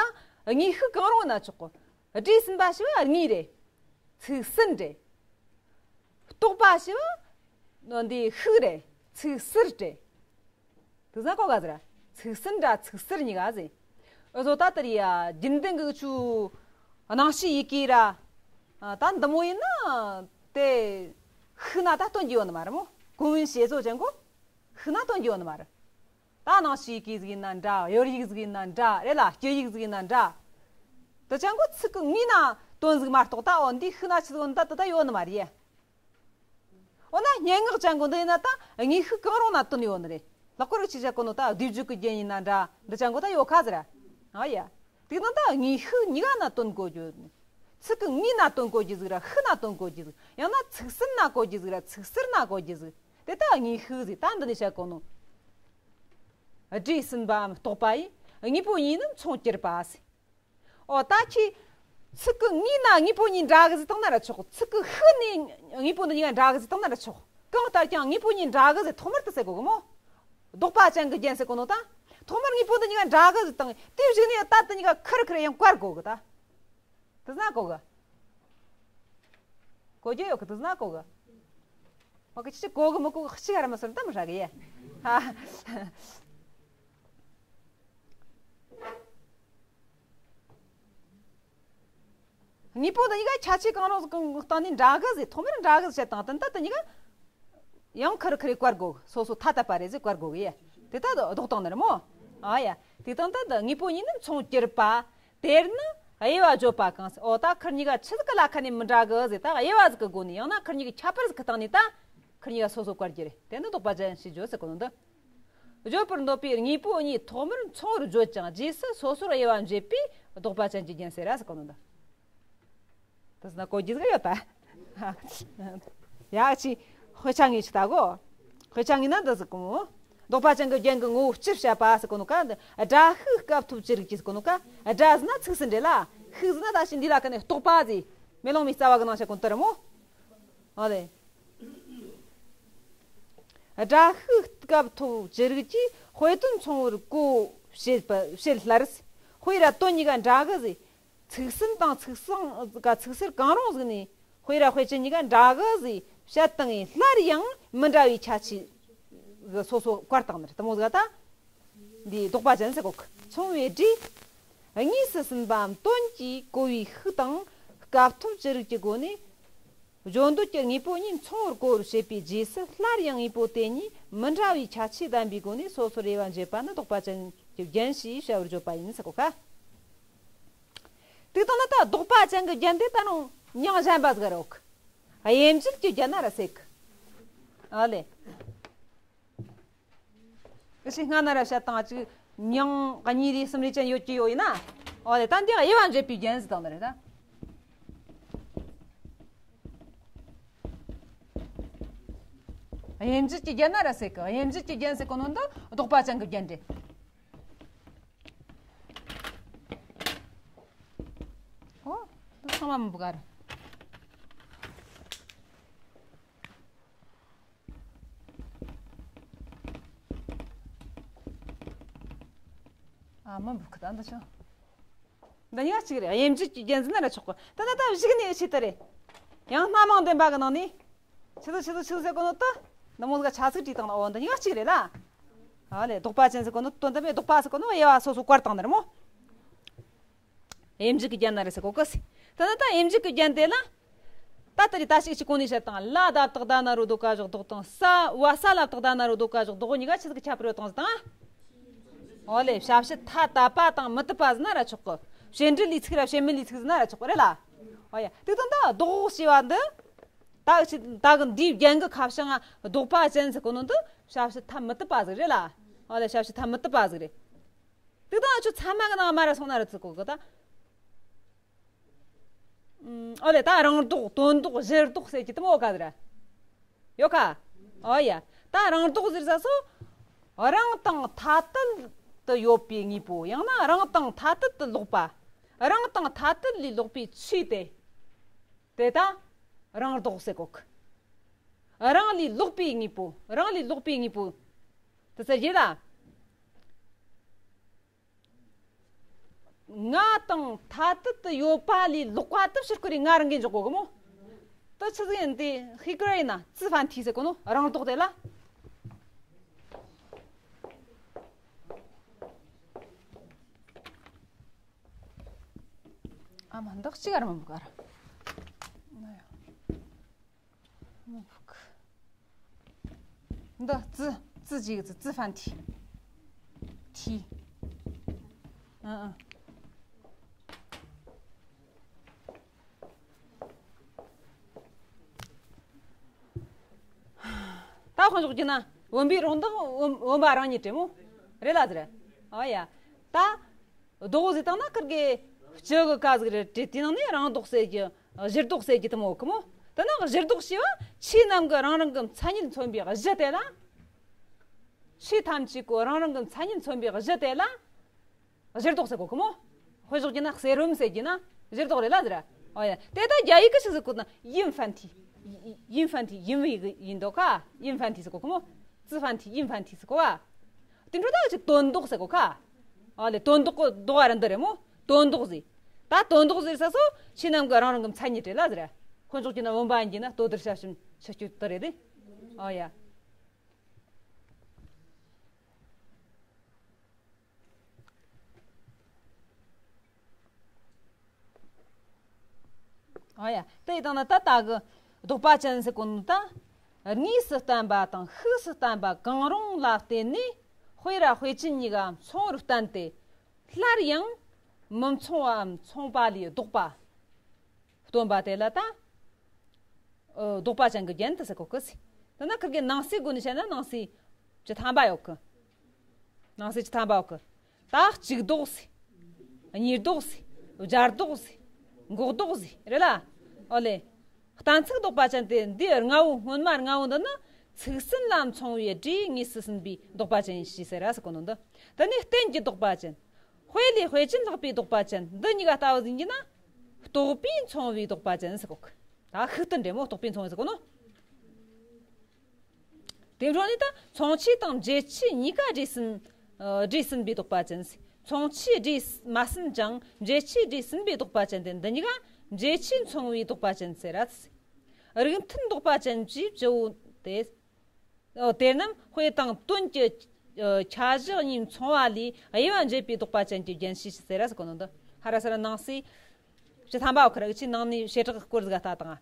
དངོས་ཤུགས་གང་རུང་ན་ཆོག་གོ། སྒྲས་ཟིན་པ་ཞེས་པ་དངོས་རེད། ཚིག་ཟིན་རེད། རྟོག་པ་ཞེས་པ་འདི་ཤུགས་རེད། ཚིག་ཟིན་རེད། དེ་ཟ་གོ་ག་ཟེར། ཚིག་ཟིན་ར་ཚིག་ཟིན་གཉིས་ཀ་ཟེར། འུ་ཟོ་ད་ལྟར་ཡ་རྒྱུན་ལྡན་གི་ཆུ་སྣང་བྱེད་ཡི་གེ་ར། ད་འདི་མོ་ཡིན་ན་དེ་ཤུགས་ན་ད་སྟོན་རྒྱུ་ཡོད་ནི་མ་རེད་མོ། གོང་བུའི་ཞེས་བཟོ་ཅན་གོ། ཤུགས་ན་སྟོན་རྒྱུ་ཡོད་ནི་མ་རེད། ད་སྣང་བྱེད་ཡི་གེ་ཟིག་ཡིན་ན་འདྲ། ཡོལ་ཡིག་ཟིག་ཡིན་ན་འདྲ། རེད་ལ། སྐྱོད་ཡིག་ཟིག་ཡིན་ན་འདྲ། དེ་ཅང་གོ་ཚིག་གི་ངོས་ན་དོན་ཟིག་མ་གཏོགས་ད་འོ་འདི་ཤུགས་ན་ཆི་ཟིག་ཡོད་ནི་ད་དེ་ད་ཡོད་ནི་མ་རེད། འོ་ན་སྙན་ངག་ཅང་གོ་འདི་ཡིན་ན་ད་དངོས་ཤུགས་གང་རུང་ན་དོན་ཡོད་ནི་རེད། ལྷག་པར་ཆི་བྱ་གོ་ནོ་ད་སྡེབ་སྦྱོར་གི་རྒྱན་ཡིན་ན་འདྲ། འདི་ཅང་གོ་ད་ཡོད་ཁ་ཟེར། ཨ་ཡ། དེ་ན་ད་དངོས་ཤུགས་གཉིས་ཀ་ན་དོན་གོ་རྒྱུ། ཚིག་གི་ངོས་ན་དོན་གོ་རྒྱུ་ཟིག་ར། ཤུགས་ན་དོན་གོ་རྒྱུ་ཟིག་ཡང་ན་ཚིག་ཟིན་ན་གོ་རྒྱུ་ཟིག་ར། ཚིག་ཟིན་ན་གོ་རྒྱུ་ཟིག་དེ་ད་དངོས་ཤུགས་ཟིག་ད་འདི་ནས་བཤད་གོ་ནོ། སྒྲས་ཟིན་པའམ་རྟོག་པ་ཡིས། དངོས་པོ་གཉིས་ནི་མཚུངས་གྱུར་པ་ཟེར། ཨོ་ད་ཁྱེད། ཚིག་གི་ངོས་ན་དངོས་པོ་གཉིས་འདྲ་གི་ཟེར་བཏང་ན་ར་ཆོག་ཚིག་གི་ཤུགས་ནས་དངོས་པོ་འདི་གཉིས་ཀ་འདྲ་གི་ཟེར་བཏང་ན་ར་ཆོག་གང་ལྟར་ཀྱང་དངོས་པོ་གཉིས་འདྲ་གི་ཟེར་ཐོག་མར་དུ་ཟེར་གོ་གི་མོ། ལྡོག་པ་ཅན་གྱི་རྒྱན་ཟེར་གོ་ནོ་ད། ཐོག་མར་དངོས་པོ་འདི་གཉིས་ཀ་འདྲ་གི་ཟེར་བཏང་། དེའི་གཞུག་ནས་ད་དེ་གཉིས་ཀ་ཁུར་ཁུར་ཡང་བཀར་གོ་གི་ད། དེ་ཟ་གོ་གི། གོ་རྒྱུ་ཡོད་གི། དེ་ཟ་གོ་གི། མ་གི་ཅི་གོ་གི་མི་གོ་གི་ཅི་ག་ར་མ་སོར་ད་མི་ཧྲ་གི་ཡེ། ཧ། དངོས་པོ་འདི་གཉིས་ཀ་ཁྱད་ཆོས་གང་རུང་གི་སྟེང་ནས་འདྲ་གི་ཟེར། ཐོག་མར་འདྲ་གི་ཟེར་བཏང་། དེ་ད་དེ་གཉིས་ཀ་ཡང་ཁུར་ཁུར་བཀར་གོ་གི། སོ་སོ་ཐ་དད་པ་རེད་ཟེར་བཀར་གོ་གི་ཡེ། དེ་ད་ལྡོག་བཏང་ནི་རེད་མོ། ཨ་ཡ། དེ་དང་ད་དངོས་པོ་གཉིས་ནི་མཚུངས་གྱུར་པ། དེར་ནི་དབྱེ་བ་བརྗོད་པ་གང་ཟེར། ཨོ་ད་ཁུར་གཉིས་ཀ་ཆི་ཟིག་གི་ལ་ཁ་ནས་མི་འདྲ་གི་ཟེར། ད་དབྱེ་བ་ཟིག་གི་སྒོ་ནས། ཡང་ན་ཁུར་གཉིས་ཀ་ཁྱད་པར་ཟིག་གི་སྟེང་ནས་ད་ཁུར་གཉིས་ཀ་སོ་སོ་བཀར་རྒྱུ་རེད། དེ་ནི་ལྡོག་པ་ཅན་ཞེས་བརྗོད་ཟེར་གོ་ནོ་འདི། བརྗོད་པར་འདོད་པའི་དངོས་པོ་གཉིས་ཐོག་མར་མཚུངས་པར་བརྗོད་ཀྱང་རྗེས་སུ་སོ་སོར་དབྱེ་བ་འབྱེད་པས་ལྡོག་པ་ཅན་གྱི་རྒྱན་ཟེར་ར་ཟེར་གོ་ནོ་འདི། དེ་ན་གོ་རྒྱུ་ཟིག་ཡོད་ད། ཡ་ཅི། དཔེ་ཆ་ངས་ཅི་ལྟ་གོ། དཔེ་ཆ་ངས་ན་འདི་ཟིག་གོ། ལྡོག་པ་ཅན་གྱི་རྒྱན་གྱི་ངོ་བོ་སྤྱི་བཤད་པ་ཟེར་གོ་ནོ་ཀ་འདི། སྒྲ་ཤུགས་སྐབས་ཐོབ་ཅི་རིགས་ཀྱི་ཟེར་གོ་ནོ་ཀ། སྒྲ་ཟེར་ན་ཚིག་ཟིན་རེད་ལ། ཤུགས་ཟེར་ན་ད་ཕྱིན་འདི་ལ་ཀ་ནས་རྟོག་པ་ཟེར། མེ་ལོང་མའི་རྩ་བ་གི་ནང་བཤད་གོ་ནོ་དེ་རེད་མོ། ཨ་ལེ། སྒྲ་ཤུགས་སྐབས་ཐོབ་ཅི་རིགས་ཀྱིས་དཔེ་དོན་མཚུངས་པར་གོ་བྱེད་པ་བྱེད་སླར། དཔེ་ར་དོན་གཉིས་ཀ་འདྲ་གི་ཟེར། ཚིག་ཟིན་དང་ཚིག་ཟིན་ག་ཚིག་ཟུར་གང་རུང་ཟིག་ནས་དཔེ་ར་དཔེ་ཅན་གཉིས་ཀ་འདྲ་གི་ཟེར་བཤད་བཏང་ངས་སླར་ཡང་མི་འདྲ་བའི་ཁྱད་ཆོས་གི་སོ་སོ་བཀར་བཏང་ནི་རེད། དེ་མོ་ཟིག་ད། འདི་ལྡོག་པ་ཅན་ཟེར་གོ་གི། མཚུངས་པའི་སྒྲས་དངོས་སུ་ཟིན་པའམ་དོན་གྱིས་གོ་བའི་ཤུགས་དང་སྐབས་ཐོབ་ཅི་རིགས་ཀྱི་སྒོ་ནས། བརྗོད་འདོད་ཀྱི་དངོས་པོ་གཉིས་མཚུངས་པར་གོ་བར་བྱེད་པའི་རྗེས་སུ་སླར་ཡང་དངོས་པོ་དེ་གཉིས་མི་འདྲ་བའི་ཁྱད་ཆོས་ལྡན་པའི་སྒོ་ནས་སོ་སོར་དབྱེ་བ་འབྱེད་པ་ནི་ལྡོག་པ་ཅན་གྱི་རྒྱན་ཞེས་བྱ་བར་བརྗོད་པ་ཡིན་ཟེར་གོ་ཁ། དེ་དང་ན་ད་ལྡོག་པ་ཅན་གྱི་རྒྱན་དེ་ད་རུང་མྱིང་གཞན་པ་ཟིག་རེད་གོ། དབྱེ་འབྱེད་ཀྱི་རྒྱན་ན་ར་ཟེར་གི། ཨ་ལེ། ཨི་ཤི་སྔ་ན་ར་བཤད་སྟངས་གཅིག་མྱིང་གཉིས་རེ་གསུམ་རེ་ཅན་ཡོད་ཀྱི་ཡོད་ཡིན་ན། ཨོ་ལེ། ད་འདི་དབྱེ་བ་འབྱེད་པའི་རྒྱན་ཟེར་དང་ནི་རེད་ད། དབྱེ་འབྱེད་ཀྱི་རྒྱན་ན་ར་ཟེར་གི། དབྱེ་འབྱེད་ཀྱི་རྒྱན་ཟེར་གོ་ནོ་འདི་ལྡོག་པ་ཅན་གྱི་རྒྱན་རེད། ཨོ། འདི་ཚང་མ་མི་འབུག་ག་རེད། ཨ་མ་འབུ་ཁི་ད་འདི་ཆོ། འདི་གཉིས་ཀ་གཅིག་རེད། དབྱེ་འབྱེད་ཀྱི་རྒྱན་ཟེར་ན་ར་ཆོག་གི། ད་ད་ད་གཞུག་ནས་ཆེད་དུ་རེད། ཡང་སྣ་མང་ལྡན་པ་གི་ནང་ནས། ཆི་ཟིག་ཆི་ཟིག་ཆི་ཟིག་ཟེར་གོ་ནོ་ད། འདི་མོ་ཟིག་ཆ་ཚིག་བྲིས་བཏང་ན། འོ་འདི་གཉིས་ཀ་གཅིག་རེད་ལ། ཨ་ལེ། ལྡོག་པ་ཅན་ཟེར་གོ་ནོ་དོན་དམ་པའི་ལྡོག་པ་ཟེར་གོ་ནོ་དབྱེ་བ་སོ་སོ་བཀར་བཏང་ནི་རེད་མོ། དབྱེ་འབྱེད་ཀྱི་རྒྱན་ན་རེ་ཟེར་གོ་གི་ཟེར། ད་ནི་ད་དབྱེ་འབྱེད་ཀྱི་རྒྱན་དེ་ལ། ད་ལྟ་རེ་ད་ཞིག་ཅིག་གོང་ནས་བཤད་དང་། ལ་ད་བཏགས་ལྡ་ན་རོ་ལྡོ་ག་བཞག་ལྡོག་དང་། ས་བ་ས་ལ་བཏགས་ལྡ་ན་རོ་ལྡོ་ག་བཞག་ལྡོག་གཉིས་ཀ་ཆི་ཟིག་ཁྱད་པར་ཡོད་དང་ཟེར་དང་། ཨོ་ལེ། བྱ་བྱེད་ཐ་དད་པ་དང་མི་དད་པ་ཟེར་ན་ར་ཆོག་གི། བྱེད་འབྲེལ་ལས་ཚིག་ར་བྱེད་མེད་ལས་ཚིག་ཟེར་ན་ར་ཆོག་གི་རེད་ལ། ཨོ་ཡ། དེ་དང་ད་ལྡོག་ཟེར་བ་འདི། ད་ཅི་ད་གི་འདིའི་རྒྱན་གི་ཁ་བྱང་ང་ལྡོག་པ་ཅན་ཟེར་གོ་ནོ་འདི་བྱ་བྱེད་ཐ་མི་དད་པ་ཟིག་རེད་ལ། ཨོ་ལེ། བྱ་བྱེད་ཐ་མི་དད་པ་ཟིག་རེད། དེ་དང་ཨ་ཆོ་ཚད་མ་གི་ནང་མ་ར་སོང་ན་ར་ཚིག་གོ་གི་ད། ཨོ་ལེ། ད་རང་ལྡོག་དོན་ལྡོག་གཞིར་ལྡོག་ཟེར་གྱི་དེ་མོ་ག་ཟེར། ཡོད་ཁ། ཨོ་ཡ། ད་རང་ལྡོག་ཟེར་ས་སོ། རང་དང་ཐ་དད་དུ་ཡོད་པའི་དངོས་པོ། ཡང་ན་རང་དང་ཐ་དད་དུ་ལོག་པ། རང་དང་ཐ་དད་ལས་ལོག་པའི་ཆོས་དེ། དེ་ད་རང་ལྡོག་ཟེར་གོ་གི། རང་ལས་ལོག་པའི་དངོས་པོ། རང་ལས་ལོག་པའི་དངོས་པོ། དེ་ཚ་ཡིན་ལ། ང་དང་ཐ་དད་དུ་ཡོད་པ་ལས་ལོག་པ་དེ་ཕྱིར་ཁོ་རེ་ང་རང་གིས་འཇོག་གོ་གི་མོ། དེ་ཆི་ཟིག་ཡིན་དེ་ཧི་ཀ་ར་ཡིན་ན་ཙི་ཧྥན་ཐི་ཟེར་གོ་ནོ་རང་ལྡོག་དེ་ལ། ཨ་མ་འདག་ཅི་ག་ར་མ་འབུག་ག་ར། ན་ཡ། མི་འབུག་འདི་ཙི་ཙི་ཅིག་ཙི་ཙི་ཧྥན་ཐི། ཐི། ཨ་ཨ། ད་དཔེ་འཇོག་རྒྱུ་ན་བུམ་པའི་རང་མདངས་བུམ་བུམ་པ་རང་ཉིད་རེད་མོ། རེད་ལ་ཟེར། ཨ་ཡ། ད། ལྡོག་ཟེར་བཏང་ན་ཁིར་གི་སྤྱི་གི་ཀ་ཟིག་རེད་དེ། དེ་ནང་ནས་རང་ལྡོག་ཟེར་གྱི་གཞིར་ལྡོག་ཟེར་གྱི་དེ་མོ་གི་མོ། དེ་ནང་གཞིར་ལྡོག་ཞེས་པ་ཆོས་རྣམས་ཀྱི་རང་རང་གི་མཚན་ཉིད་མཚོན་པའི་གཞི་དེ་ལ། ཆོས་ཐམས་ཅད་ཀྱི་རང་རང་གི་མཚན་ཉིད་མཚོན་པའི་གཞི་དེ་ལ་གཞིར་ལྡོག་ཟེར་གོ་གི་མོ། དཔེ་འཇོག་རྒྱུ་ན་གསེར་བུམ་ཟེར་གྱི་ན་གཞིར་ལྡོག་རེད་ལ་ཟེར། ཨོ་ཡ། དེ་ད་རྒྱ་ཡིག་གི་ཆི་ཟེར་གོ་ན་ཡིན་ཧྥན་ཐི། ཡིན་ཧྥན་ཐི་ཡིན་བའི་ཡིན་འདོག་ག་ཡིན་ཧྥན་ཐི་ཟེར་གོ་གི་མོ། ཙི་ཧྥན་ཐི་ཡིན་ཧྥན་ཐི་ཟེར་གོ་བ། དེ་འཕྲོ་ད་ཅིག་དོན་ལྡོག་ཟེར་གོ་ཁ། ཨ་ལེ། དོན་ལྡོག་གི་ལྡོག་པ་ར་འདི་རེད་མོ། དོན་ལྡོག་ཟེར། ད་དོན་ལྡོག་ཟེར་ས་སོ་ཆོས་རྣམས་ཀྱི་རང་རང་གི་མཚན་ཉིད་རེད་ལ་ཟེར། དཔེ་འཇོག་རྒྱུ་ན་བུམ་པ་ཡིན་གྱི་ན་ལྟོ་ལྡིར་བྱ་ཞིང་ཆུ་སྐྱོད་དེ་རེད་དེ། ཨོ་ཡ། ཨོ་ཡ། དེ་ཡི་སྟེང་ན་ད་ལྟ་གི་ལྡོག་པ་ཅན་ཟེར་གོ་ནོ་ད། དངོས་སུ་བསྟན་པ་དང་ཤུགས་སུ་བསྟན་པ་གང་རུང་ལ་བརྟེན་ནས་དཔེ་ར་དཔེ་ཅན་གཉིས་ཀ་མཚུངས་པར་བསྟན་ཏེ། སླར་ཡང་མི་མཚུངས་པའམ་མཚུངས་པ་ལས་ལྡོག་པ་སྟོན་པ་དེ་ལ་ད། ཨོ། ལྡོག་པ་ཅན་གྱི་རྒྱན་དུ་ཟེར་གོ་གི་ཟེར། དེ་ན་ཁིར་གི་ནང་གསེས་སྒོ་ནས་བཤད་ན་ནང་གསེས་བཅུ་ཐམ་པ་ཡོད་གི། ནང་གསེས་བཅུ་ཐམ་པ་ཡོད་གི། ད་གཅིག་ལྡོག་ཟེར། གཉིས་ལྡོག་ཟེར། བརྒྱ་ལྡོག་ཟེར། འགོག་ལྡོག་ཟེར་རེད་ལ། ཨོ་ལེ། གཏན་ཚིགས་ལྡོག་པ་ཅན་དེ་འདི་ལྔ་བོ་སྔོན་མ་ལྔ་བོ་འདི་ནི་ཚིག་ཟིན་ལ་མཚུངས་པའི་སྒྲས་དངོས་སུ་ཟིན་པའི་ལྡོག་པ་ཅན་ཡིན་ཞེས་ཟེར་ར་ཟེར་གོ་ནོ་འདི། དེ་ནས་རྟེན་གྱི་ལྡོག་པ་ཅན། དཔེ་ལས་དཔེ་ཅན་ལྷག་པའི་ལྡོག་པ་ཅན་འདི་གཉིས་ཀ་ལྟ་བུ་ཟིན་གྱི་ན། རྟོག་པས་མཚུངས་པའི་ལྡོག་པ་ཅན་ཟེར་གོ་གི། ད་ཤུགས་བསྟན་འདྲེ་མོ་རྟོག་པས་མཚུངས་ཟེར་གོ་ནོ། དེ་འཕྲོ་ནས་ད་མཚུངས་ཆོས་དང་འབྱེད་ཆོས་གཉིས་ཀ་སྒྲས་ཟིན། ཨ། སྒྲས་ཟིན་པའི་ལྡོག་པ་ཅན་ཟེར། མཚུངས་ཆོས་སྒྲས་མ་ཟིན་ཀྱང་འབྱེད་ཆོས་སྒྲས་ཟིན་པའི་ལྡོག་པ་ཅན་དེ་འདི་གཉིས་ཀ་འབྱེད་ཆོས་མཚུངས་པའི་ལྡོག་པ་ཅན་ཟེར་ར་ཟེར། རིགས་མཐུན་ལྡོག་པ་ཅན་གྱི་བཅུ་བོ་སྟེ། ཨོ། དེ་རྣམས་དཔེ་དང་དོན་གྱི་ཨ་ཁྱད་གཞི་གཉིས་མཚུངས་པ་ལས་དབྱེ་བ་འབྱེད་པའི་ལྡོག་པ་ཅན་གྱི་རྒྱན་ཞེས་ཟེར་ར་ཟེར་གོ་ནོ་འདི། ཧ་ར་ས་ར་ནང་གསེས་བཅུ་ཐམ་པ་ཁར་ཨ་ཆི་ནང་ནས་བྱེ་བྲག་གི་སྐོར་ཟིག་ལྟ་དང་།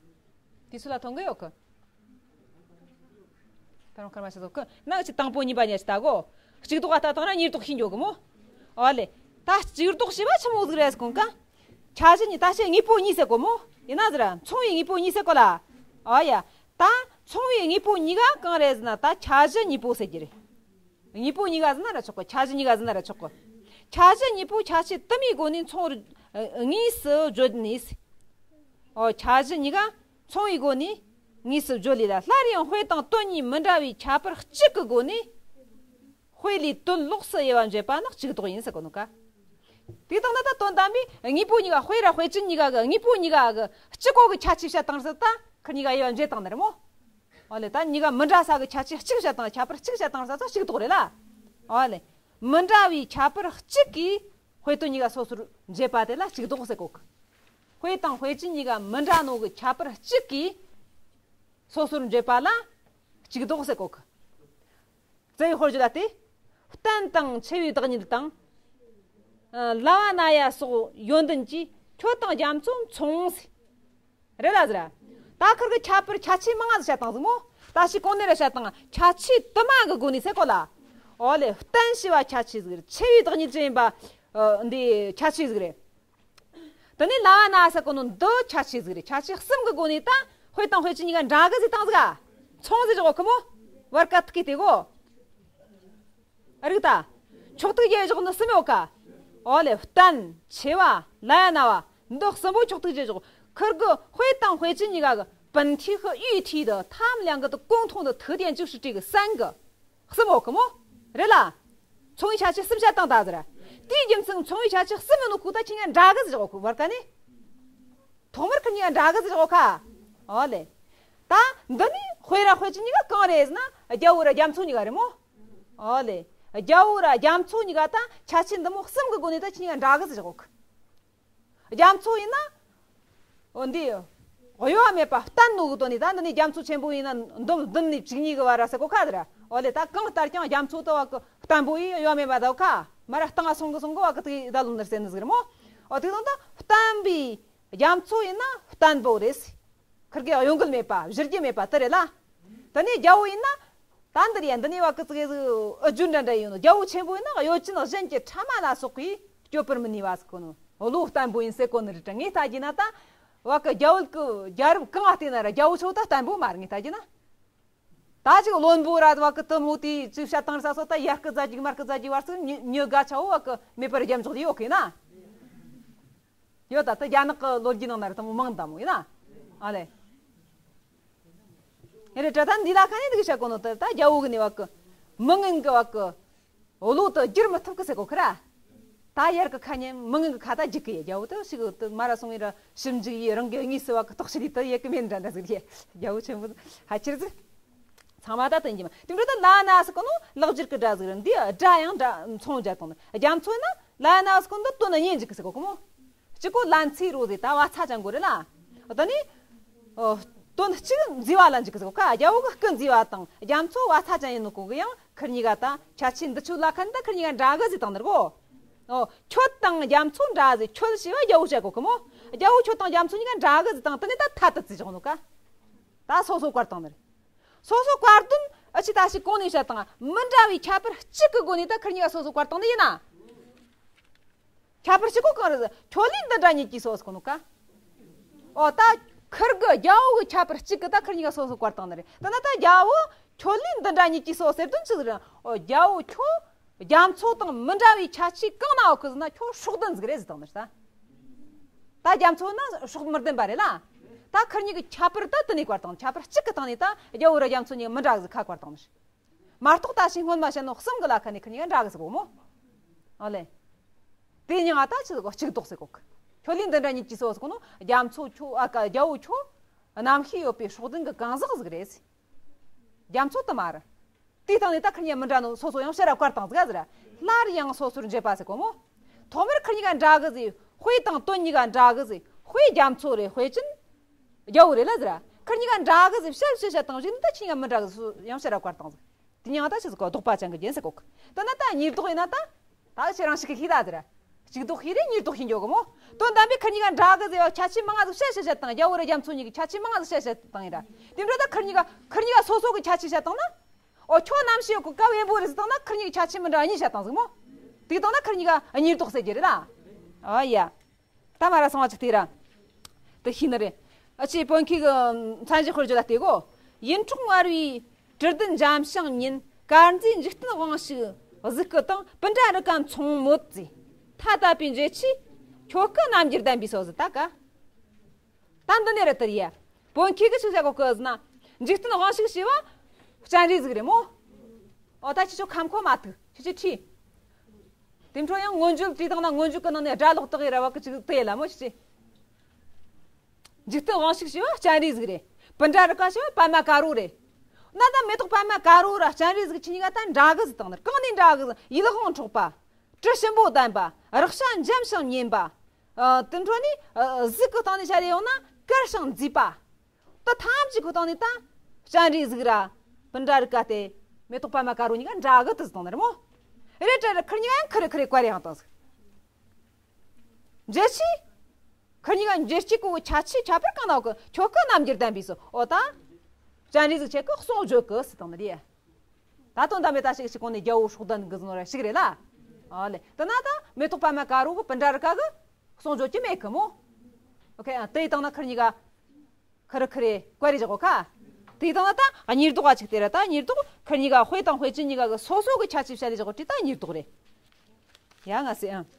དུས་ཚོད་ལ་ཐོན་གི་ཡོད་གི། ད་རུང་སྐར་མ་ཞིག་ཟོག་གི་ན་ཨ་ཆི་དང་པོ་གཉིས་པ་གཉིས་ཀ་ལྟ་གོ། གཅིག་ལྡོག་ག་ལྟ་དང་ན་གཉིས་ལྡོག་ཤེས་འགྱོ་གི་མོ། ཨོ་ལེ། ད་གཅིག་ལྡོག་ཞེས་པ་ཆི་མོ་ཟིག་རེད་ཟེར་གོ་ཀ་ཁྱད་གཞི་གཉིས། ད་ཆི་དངོས་པོ་གཉིས་ཟེར་གོ་མོ། ཡིན་ན་ཟེར་མཚུངས་པའི་དངོས་པོ་གཉིས་ཟེར་གོ་ལ། ཨོ་ཡ། ད་མཚུངས་པའི་དངོས་པོ་གཉིས་ཀ་གང་རེད་ཟེར་ན་ད་ཁྱད་གཞི་གཉིས་པོ་ཟེར་གྱི་རེད། དངོས་པོ་གཉིས་ཀ་ཟེར་ན་ར་ཆོག་གི། ཁྱད་གཞི་གཉིས་ཀ་ཟེར་ན་ར་ཆོག་གི། ཁྱད་གཞི་གཉིས་པོ་ཁྱད་ཆོས་དུ་མའི་སྒོ་ནས་མཚུངས་པར་དངོས་སུ་བརྗོད་ནས། ཨོ། ཁྱད་གཞི་གཉིས་ཀ་མཚུངས་པའི་སྒོ་ནས་དངོས་སུ་བརྗོད་ལས་ལ། སླར་ཡང་དཔེ་དང་དོན་གཉིས་མི་འདྲ་བའི་ཁྱད་པར་གཅིག་གི་སྒོ་ནས། དཔེ་ལས་དོན་ལོགས་སུ་དབྱེ་བ་འབྱེད་པ་ནི་གཅིག་ལྡོག་ཡིན་ཟེར་གོ་ནོ་ཀ། དེ་དང་ན་ད་དོན་དམ་པའི་དངོས་པོ་གཉིས་ཀ་དཔེ་ར་དཔེ་ཅན་གཉིས་ཀ་གི་དངོས་པོ་གཉིས་ཀ་གི་གཅིག་གོ་གི་ཁྱད་ཆོས་བཤད་བཏང་ཟེར་ད་ཁི་གཉིས་ཀ་དབྱེ་བ་འབྱེད་བཏང་ནི་རེད་མོ། ཨོ་ལེ། ད་གཉིས་ཀ་མི་འདྲ་ས་གི་ཁྱད་ཆོས་གཅིག་བཤད་བཏང་། ཁྱད་པར་གཅིག་བཤད་བཏང་ས་ཚོ་གཅིག་ལྡོག་རེད་ལ། ཨོ་ལེ། མི་འདྲ་བའི་ཁྱད་པར་གཅིག་གིས་དཔེ་དོན་གཉིས་ཀ་སོ་སོར་འབྱེད་པ་དེ་ལ་གཅིག་ལྡོག་ཟེར་གོ་གི། དཔེ་དང་དཔེ་ཅན་གཉིས་ཀ་མི་འདྲ་ནོ་གི་ཁྱད་པར་གཅིག་གིས་སོ་སོར་འབྱེད་པ་ལ་གཅིག་ལྡོག་ཟེར་གོ་གི། རྩ་བའི་དཔེར་བརྗོད་ལ་སྟེ། སྟན་དང་མཆེ་བའི་བདག་ཉིད་དང་། ཨ། ལ་བ་ན་ཡ་སོགས་ཡོན་ཏན་གྱིས་ཁྱོད་དང་རྒྱ་མཚོ་མཚུངས་ཟེར། རེད་ལ་ཟེར། ད་ཁིར་གི་ཁྱད་པར་ཁྱད་ཆོས་མང་ང་ཟིག་བཤད་བཏང་ཟིག་མོ། ད་ཞིག་གོང་ནས་ར་བཤད་བཏང་། ཁྱད་ཆོས་དུ་མ་གི་སྒོ་ནས་ཟེར་གོ་ལ། ཨོ་ལེ། བརྟན་ཞེས་པ་ཁྱད་ཆོས་ཟིག་རེད། ཆེ་བའི་བདག་ཉིད་ཅན་ཡིན་པ། ཨ། འདི་ཁྱད་ཆོས་ཟིག་རེད། དེ་ནས་ལ་བ་ན་ས་གོ་ནོ་འདི་ཁྱད་ཆོས་ཟིག་རེད། ཁྱད་ཆོས་གསུམ་གི་སྒོ་ནས་ད་དཔེ་དང་དཔེ་ཅན་གཉིས་ཀ་འདྲ་གི་ཟིག་བཏང་ཟིག་ག་མཚུངས་ཟིག་བཞག་གོ་ཁི་མོ། བར་ཀ་ཐིག་གི་དེ་གོ། རིག་ད། ཕྱོགས་ཐིག་བརྒྱབ་བཞག་ནི་གསུམ་ཡོད་ཀ་ཨོ་ལེ། བརྟན། ཆེ་བ། ལ་ཡ་ན་བ། འདི་གསུམ་པོ་ཕྱོགས་ཐིག་བརྒྱབ་བཞག་ཁིར་གི་དཔེ་དང་དཔེ་ཅན་གཉིས་ཀ་གི་本体和喻体的他们两个的共同的特点就是这个三个 གསུམ་ཡོད་ཀི་མོ། རེད་ལ། མཚུངས་པའི་ཁྱད་ཆོས་གསུམ་བཤད་བཏང་ད་ཟེར། དེའི་རྒྱུ་མཚན་མཚུངས་པའི་ཁྱད་ཆོས་གསུམ་ཡོད་ནོ་ཁུ་ད་ཁྱེད་ཉིད་འདྲ་གི་ཟེར་གོ་ཁུ་བར་ཀ་ནི། ཐོག་མར་ཁིར་གཉིས་ཀ་འདྲ་གི་ཟེར་གོ་ཁ་ཨོ་ལེ། ད་འདི་ནི་དཔེ་ར་དཔེ་ཅན་གཉིས་ཀ་གང་རེད་ཟེར་ན་རྒྱལ་པོ་ར་རྒྱ་མཚོ་གཉིས་ཀ་རེད་མོ། ཨོ་ལེ། རྒྱལ་པོ་ར་རྒྱ་མཚོ་གཉིས་ཀ་ད་ཁྱད་ཆོས་འདི་མོ་གསུམ་གི་སྒོ་ནས་ད་ཁྱེད་ཉིད་འདྲ་གི་ཟེར་གོ་ཁུ། རྒྱ་མཚོ་ཡིན་ན། འོ་འདི། གཡོ་བ་མེད་པ་བརྟན་ནོ་གི་དོན་ནི་ད་འདི་ནི་རྒྱ་མཚོ་ཆེན་པོ་ཡིན་ན་འདུམ་བདུན་ནི་བཅུ་གཉིས་གི་བར་ར་ཟེར་གོ་ཁ་དེ་ར། འོ་ལེ་ད་གང་ལྟར་ཀྱང་རྒྱ་མཚོ་དུ་བ་གི་བརྟན་པོ་ཡིས་གཡོ་བ་མེད་པ་དོ་ཁ་མ་ར་བཏང་ང་སོང་གི་སོང་གི་བ་གི་དེ་ད་ལུང་ནར་ཟེར་ནི་ཟིག་རེད་མོ། འོ་དེ་དང་ད་བརྟན་པའི་རྒྱ་མཚོ་ཡིན་ན་བརྟན་པོ་རེད། ཁིར་གི་གཡོ་འགུལ་མེད་པ་གཞིར་རྒྱུ་མེད་པ་དེ་རེད་ལ། དེ་ནས་རྒྱལ་པོ་ཡིན་ན། ད་འདིར་ཡ་འདི་ནས་བ་ཀི་ཙི་གེ་ཟིག་ཨུ་རྒྱུ་འདྲ་འདྲ་ཡིན་ནོ། རྒྱལ་པོ་ཆེན་པོ་ཡིན་ན་གཡོ་ཅན་གཞན་གྱི་ཕྲ་མ་ལ་སོགས་པས་སྐྱོབ་པར་མི་ནུས་པ་ཟེར་གོ་ནོ། བློ་བརྟན་པོ་ཡིན་ཟེར་གོ་ནི་རེད་དྲ་ངས་ལྟ་རྒྱུ་ན་ད། བ་ཀི་རྒྱལ་པོ་གི་རྒྱལ་རབས་གང་ང་བལྟས་ན་ར་རྒྱལ་པོ་ཆོ་ད་བརྟན་པོ་མ་རེད་ངས་ལྟ་རྒྱུ་ན། ད་ཅིག་བློན་པོ་ར་བ་ཀི་དུ་མོ་དེ་ཅིག་བཤད་སྟངས་ར་ས་སོ་ད་ཡར་སྐུ་ཛ་ཅིག་མར་སྐུ་ཛ་ཅིག་བར་སུ་ཉི་ཉི་དགའ་ཆ་བོ་བ་ཀི་མེད་པར་རྒྱབ་འཇོག་དེ་ཡོད་ཁེ་ན། ཡོད་ད་ལྟ་རྒྱ་ནག་གི་ལོ་རྒྱུས་ནང་ན་ར་དང་མང་དང་མོ་ཡིན་ན། ཨ་ལེ། ཡ་རེ་དྲ་ད་འདི་ལ་ཁ་ནས་འདི་གི་བཤད་གོ་ནོ་ད་ད་རྒྱལ་པོ་གི་ནི་བ་ཀི། མི་ངན་གི་བ་ཀི། བློ་དུ་བསྒྱུར་མི་ཐུབ་གི་ཟེར་གོ་ཁི་ར། ད་ཡར་གི་ཁ་ཉན་མི་ངན་གི་ཁ་ད་རྒྱུག་གི་ཡ་རྒྱལ་པོ་དུ་ཞིག་དུ་མ་ར་སོང་ཡི་ར་ཞིབ་འཇུག་ཡི་རང་གི་དངོས་སུ་བ་ཀི་རྟོག་ཞིབ་ཡི་དུ་ཡེ་གི་མེད་འདྲ་འདྲ་ཟིག་རེད། རྒྱལ་པོ་ཆེན་པོ་ཧ་ཆེར་ཟིག་ཚང་མ་ད་དོན་གྱི་མ། དེ་འཕྲོ་ད་ལ་ན་ཟེར་གོ་ནོ་ལེགས་སྦྱར་གི་སྒྲ་ཟིག་རེད། འདི་སྒྲ་ཡང་སྒྲ་མཚུངས་སྦྱར་དང་ནི་རྒྱ་མཚོ་ཡིན་ན་ལ་ན་ཟེར་གོ་འདི་དོན་གཉིས་འཇུག་གི་ཟེར་གོ་གི་མོ། གཅིག་གོ་ལན་ཚིག་རོ་ཟེར་ད་བ་ཚ་ཅན་གོ་རེད་ལ། ད་ནི། དོན་གཅིག་མཛེས་པ་ལ་འཇུག་གི་ཟེར་གོ་ཁ། རྒྱལ་པོ་གི་སྐུ་མཛེས་པ་དང་རྒྱ་མཚོ་བ་ཚ་ཅན་ཡིན་ནོ་གོ་གི་ཡང་ཁིར་གཉིས་ཀ་ད་ཁྱད་ཆོས་འདི་ཆོ་ལ་ཁ་ནི་ད་ཁིར་གཉིས་ཀ་འདྲ་གི་ཟེར་དང་ནི་རེད་གོ། ཨོ། ཁྱོད་དང་རྒྱ་མཚོ་འདྲ་ཟེར་ཁྱོད་ཞེས་པ་རྒྱལ་པོ་བཤད་གོ་གི་མོ། རྒྱལ་པོ་ཁྱོད་དང་རྒྱ་མཚོ་གཉིས་ཀ་འདྲ་གི་ཟེར་དང་དེ་ནི་ད་ཐ་དད་ཟེར་བྱུང་ནོ་ཀ། ད་སོ་སོ་བཀར་བཏང་ནི་རེད། སོ་སོ་བཀར་དོན་ཨ་ཆི་ད་ཞིག་གོང་ནས་བཤད་དང་མི་འདྲ་བའི་ཁྱད་པར་གཅིག་གི་སྒོ་ནས་ད་ཁིར་གཉིས་ཀ་སོ་སོ་བཀར་བཏང་ནི་ཡིན་ན། ཁྱད་པར་གཅིག་གོ་གང་རེད། ཁྱོད་ལས་འདི་འདྲ་ཉིད་ཀྱིས་སོ་ཟེར་གོ་ནོ་ཀ། ཨོ་ད་ཁིར་གི་རྒྱལ་པོ་གི་ཁྱད་པར་གཅིག་གི་ད་ཁིར་གཉིས་ཀ་སོ་སོ་བཀར་བཏང་ནི་རེད། དེ་ན་ད་རྒྱལ་པོ་ཁྱོད་ལས་འདི་འདྲ་ཉིད་ཀྱིས་སོ་ཟེར་དོན་ཅི་ཟིག་རེད། ཨོ་རྒྱལ་པོ་ཁྱོད་རྒྱ་མཚོ་དང་མི་འདྲ་བའི་ཁྱད་ཆོས་གང་ན་ཡོད་གི་ཟེར་ན་ཁྱོད་སྲོག་ལྡན་ཟིག་རེད་ཟེར་བཏང་ནི་རེད་ད། ད་རྒྱ་མཚོ་ན་སྲོག་མི་ལྡན་པ་རེད་ལ། ད་ཁིར་གཉིས་ཀྱི་ཁྱད་པར་ད་དེ་ནས་བཀར་བཏང་། ཁྱད་པར་གཅིག་གི་སྟེང་ནས་ད་རྒྱལ་པོ་ར་རྒྱ་མཚོ་གཉིས་མི་འདྲ་ཟིག་ཁ་བཀར་བཏང་ནི་རེད། མ་གཏོགས་ད་ཞིང་སྔོན་མ་བཤད་ནོ་གསུམ་གི་ལ་ཁ་ནས་ཁིར་གཉིས་ཀ་འདྲ་གི་ཟེར་གོ་མོ། ཨོ་ལེ། དེ་མྱིང་ང་ད་ཆི་ཟེར་གོ་གཅིག་ལྡོག་ཟེར་གོ་གི། ཁྱོད་ལས་འདི་འདྲ་ཉིད་ཀྱིས་སོ་ཟེར་གོ་ནོ་རྒྱ་མཚོ་ཁྱོད་ཨ་ཀ་རྒྱལ་པོ་ཁྱོད། རྣམ་ཤེས་ཡོད་པའི་སྲོག་ལྡན་གྱི་གང་ཟག་ཟིག་རེད། རྒྱ་མཚོ་དུ་མ་རེད། དེའི་སྟེང་ནས་ད་ཁིར་གཉིས་མི་འདྲ་ནོ་སོ་སོ་ཡང་ཕྱིར་ར་བཀར་བཏང་ཟིག་ཟེར། སླར་ཡང་སོ་སོར་འབྱེད་པ་ཟེར་གོ་མོ། ཐོག་མར་ཁིར་གཉིས་ཀ་འདྲ་གི་ཟེར། དཔེ་དང་དོན་གཉིས་ཀ་འདྲ་གི་ཟེར། དཔེ་རྒྱ་མཚོ་རེད། དཔེ་ཅན་རྒྱལ་པོ་རེད་ལ་ཟེར། ཁིར་གཉིས་ཀ་འདྲ་གི་ཟེར་བཤད་བཤད་བཤད་བཏང་བཞིན་ད་ཁྱེད་གཉིས་ཀ་མི་འདྲ་གི་ཟེར་ཡང་ཕྱིར་ར་བཀར་བཏང་ཟིག་དེ་མྱིང་ད་ཆི་ཟེར་གོ་ལྡོག་པ་ཅན་གྱི་རྒྱན་ཟེར་གོ་གི། དེ་ན་ད་གཉིས་ལྡོག་ཡིན་ན་ད། ད་ཁྱེད་རང་ཞིག་གིས་ཤེས་ད་ཟེར། གཅིག་ལྡོག་ཤེས་རེད། གཉིས་ལྡོག་ཤེས་འགྱོ་གི་མོ། དོན་དམ་པའི་ཁིར་གཉིས་ཀ་འདྲ་གི་ཟེར་བ་ཁྱད་ཆོས་མང་ང་ཟིག་བཤད་བཤད་བཤད་བཏང་། རྒྱལ་པོ་ར་རྒྱ་མཚོ་གཉིས་ཀྱི་ཁྱད་ཆོས་མང་ང་ཟིག་བཤད་བཤད་བཏང་ཡིན་ར། དེ་འཕྲོ་ད་ཁིར་གཉིས་ཀ་ཁིར་གཉིས་ཀ་སོ་སོ་གི་ཁྱད་ཆོས་བཤད་བཏང་ན། ཨོ་ཁྱོད་རྣམ་ཤེས་ཡོད་གི་སྐབས་དབེན་པོ་རེད་ཟེར་བཏང་ན་ཁིར་གཉིས་ཀྱི་ཁྱད་ཆོས་མི་འདྲ་གཉིས་བཤད་བཏང་ཟིག་མོ། དེ་བཏང་ན་ཁིར་གཉིས་ཀ་གཉིས་ལྡོག་ཟེར་རྒྱུ་རེད་ལ། ཨ་ཡ། ད་མ་ར་སོང་བ་ཅིག་དེ་ར། དེ་ཤེས་ནི་རེད། ཨ་ཆེ་བོན་ཁྱི་གི་མཚན་གཞི་དཔེར་བརྗོད་ལ་བལྟས་གོ། ཡིད་འཕྲོག་ངར་བའི་དྲི་ལྡན་འཇམ་ཞིང་ཉིན། དཀར་མཛེས་འཇིག་རྟེན་དབང་ཕྱུག་གཟུགས་སྐུ་དང་། སྤུན་ཟླ་རི་ཀ་མཚུངས་མོད་ཟེར། ཐ་དད་པའི་འབྱེད་ཆོས་ཁྱོད་སྐུ་རྣམ་འགྱུར་ལྡན་པས་སོ་ཟེར་ད་ཀ། ད་འདི་ནས་རེད་དེ་རེད་ཡ། བོན་ཁྱི་གི་ཆི་ཟེར་གོ་གི་ཟེར་ན། འཇིག་རྟེན་དབང་ཕྱུག་ཞེས་པ་སྤྱན་རས་གཟིགས་རེད་མོ། ཨོ་ད་ཁྱེད་ཆོ་ཁམས་ཁོ་མ་ཐུག་ཁྱེད་ཆོ་ཁྲིད། དེ་འཕྲོ་ཡང་མངོན་བརྗོད་བྲིས་བཏང་ན་མངོན་བརྗོད་ཀྱི་ནང་ནས་སྒྲ་ལོག་དག་ཡི་ར་བ་གི་ཅིག་དེ་ཡི་ལ་མོ་ཞིག་ཅི། འཇིག་རྟེན་དབང་ཕྱུག་ཞེས་པ་སྤྱན་རས་གཟིགས་རེད། སྤུན་ཟླ་རི་ཀ་ཞེས་པ་པདྨ་དཀར་པོ་རེད། ན་ད་མེ་ཏོག་པདྨ་དཀར་པོ་ར་སྤྱན་རས་གཟིགས་ཁྱེད་གཉིས་ཀ་ད་འདྲ་གི་ཟེར་བཏང་ནི་རེད། གང་ནས་འདྲ་གི་ཟེར། ཡིད་དབང་འཕྲོག་པ། དྲི་ཞིམ་པོ་ལྡན་པ། རེག་བྱ་འཇམ་ཞིང་ཉེན་པ། ཨ། དེ་འཕྲོ་ནི། ཨ། གཟུགས་ཀྱི་སྟེང་ནས་བཤད་ཡོང་ན་དཀར་ཞིང་མཛེས་པ། ད་ཐམས་ཅད་ཁོ་བཏང་ནས་ད། སྤྱན་རས་གཟིགས་ར། སྤུན་ཟླ་རི་ཀ་སྟེ། མེ་ཏོག་པདྨ་དཀར་པོ་གཉིས་ཀ་འདྲ་གི་དུ་བཏང་ནི་རེད་མོ། རེད་དྲ་རེད། ཁིར་གཉིས་ཀ་ཡང་ཁི་རེ་ཁི་རེ་བཀར་ཡང་བཏང་ཟིག་འབྱེད་ཆོས། ཁིར་གཉིས་ཀ་འབྱེད་ཆོས་གོ་ཁྱད་ཆོས་ཁྱད་པར་གང་ན་གི་ཁྱོད་སྐུ་རྣམ་འགྱུར་ལྡན་པས་སོ། ཨོ་ད། སྤྱན་རས་གཟིགས་ཁྱེད་ཀྱི་གསུང་བརྗོད་གི་ཟེར་བཏང་ནི་རེད། ད་དོན་དམ་པའི་ད་ཞིག་ཞིག་གོང་ནས་རྒྱལ་པོ་སྲོག་ལྡན་གི་ཟེར་ནོ་ར་ཞིག་རེད་ལ། ཨོ་ལེ། དེ་ན་ད་མེ་ཏོག་པད་མ་དཀར་པོ་གི་པིན་ཌཱ་རི་ཀ་གི་གསུང་བརྗོད་ཀྱི་མེད་གི་མོ། ཨོ་ཁེ། ཨ། དེ་ཡི་སྟེང་ན་ཁིར་གཉིས་ཀ་ཁི་རི་ཁི་རེ་བཀའ་རེ་བཞག་གོ་ཁ། དེའི་སྟེང་ན་ད་གཉིས་ལྡོག་ག་ཅིག་དེ་ར། ད་གཉིས་ལྡོག་ཁིར་གཉིས་ཀ་དཔེ་དང་དཔེ་ཅན་གཉིས་ཀ་གི་སོ་སོ་གི་ཁྱད་ཆོས་བཤད་ལེ་བཞག་གོ་དེ་ད་གཉིས་ལྡོག་རེད། ཡ་ང་སེ། ཨང་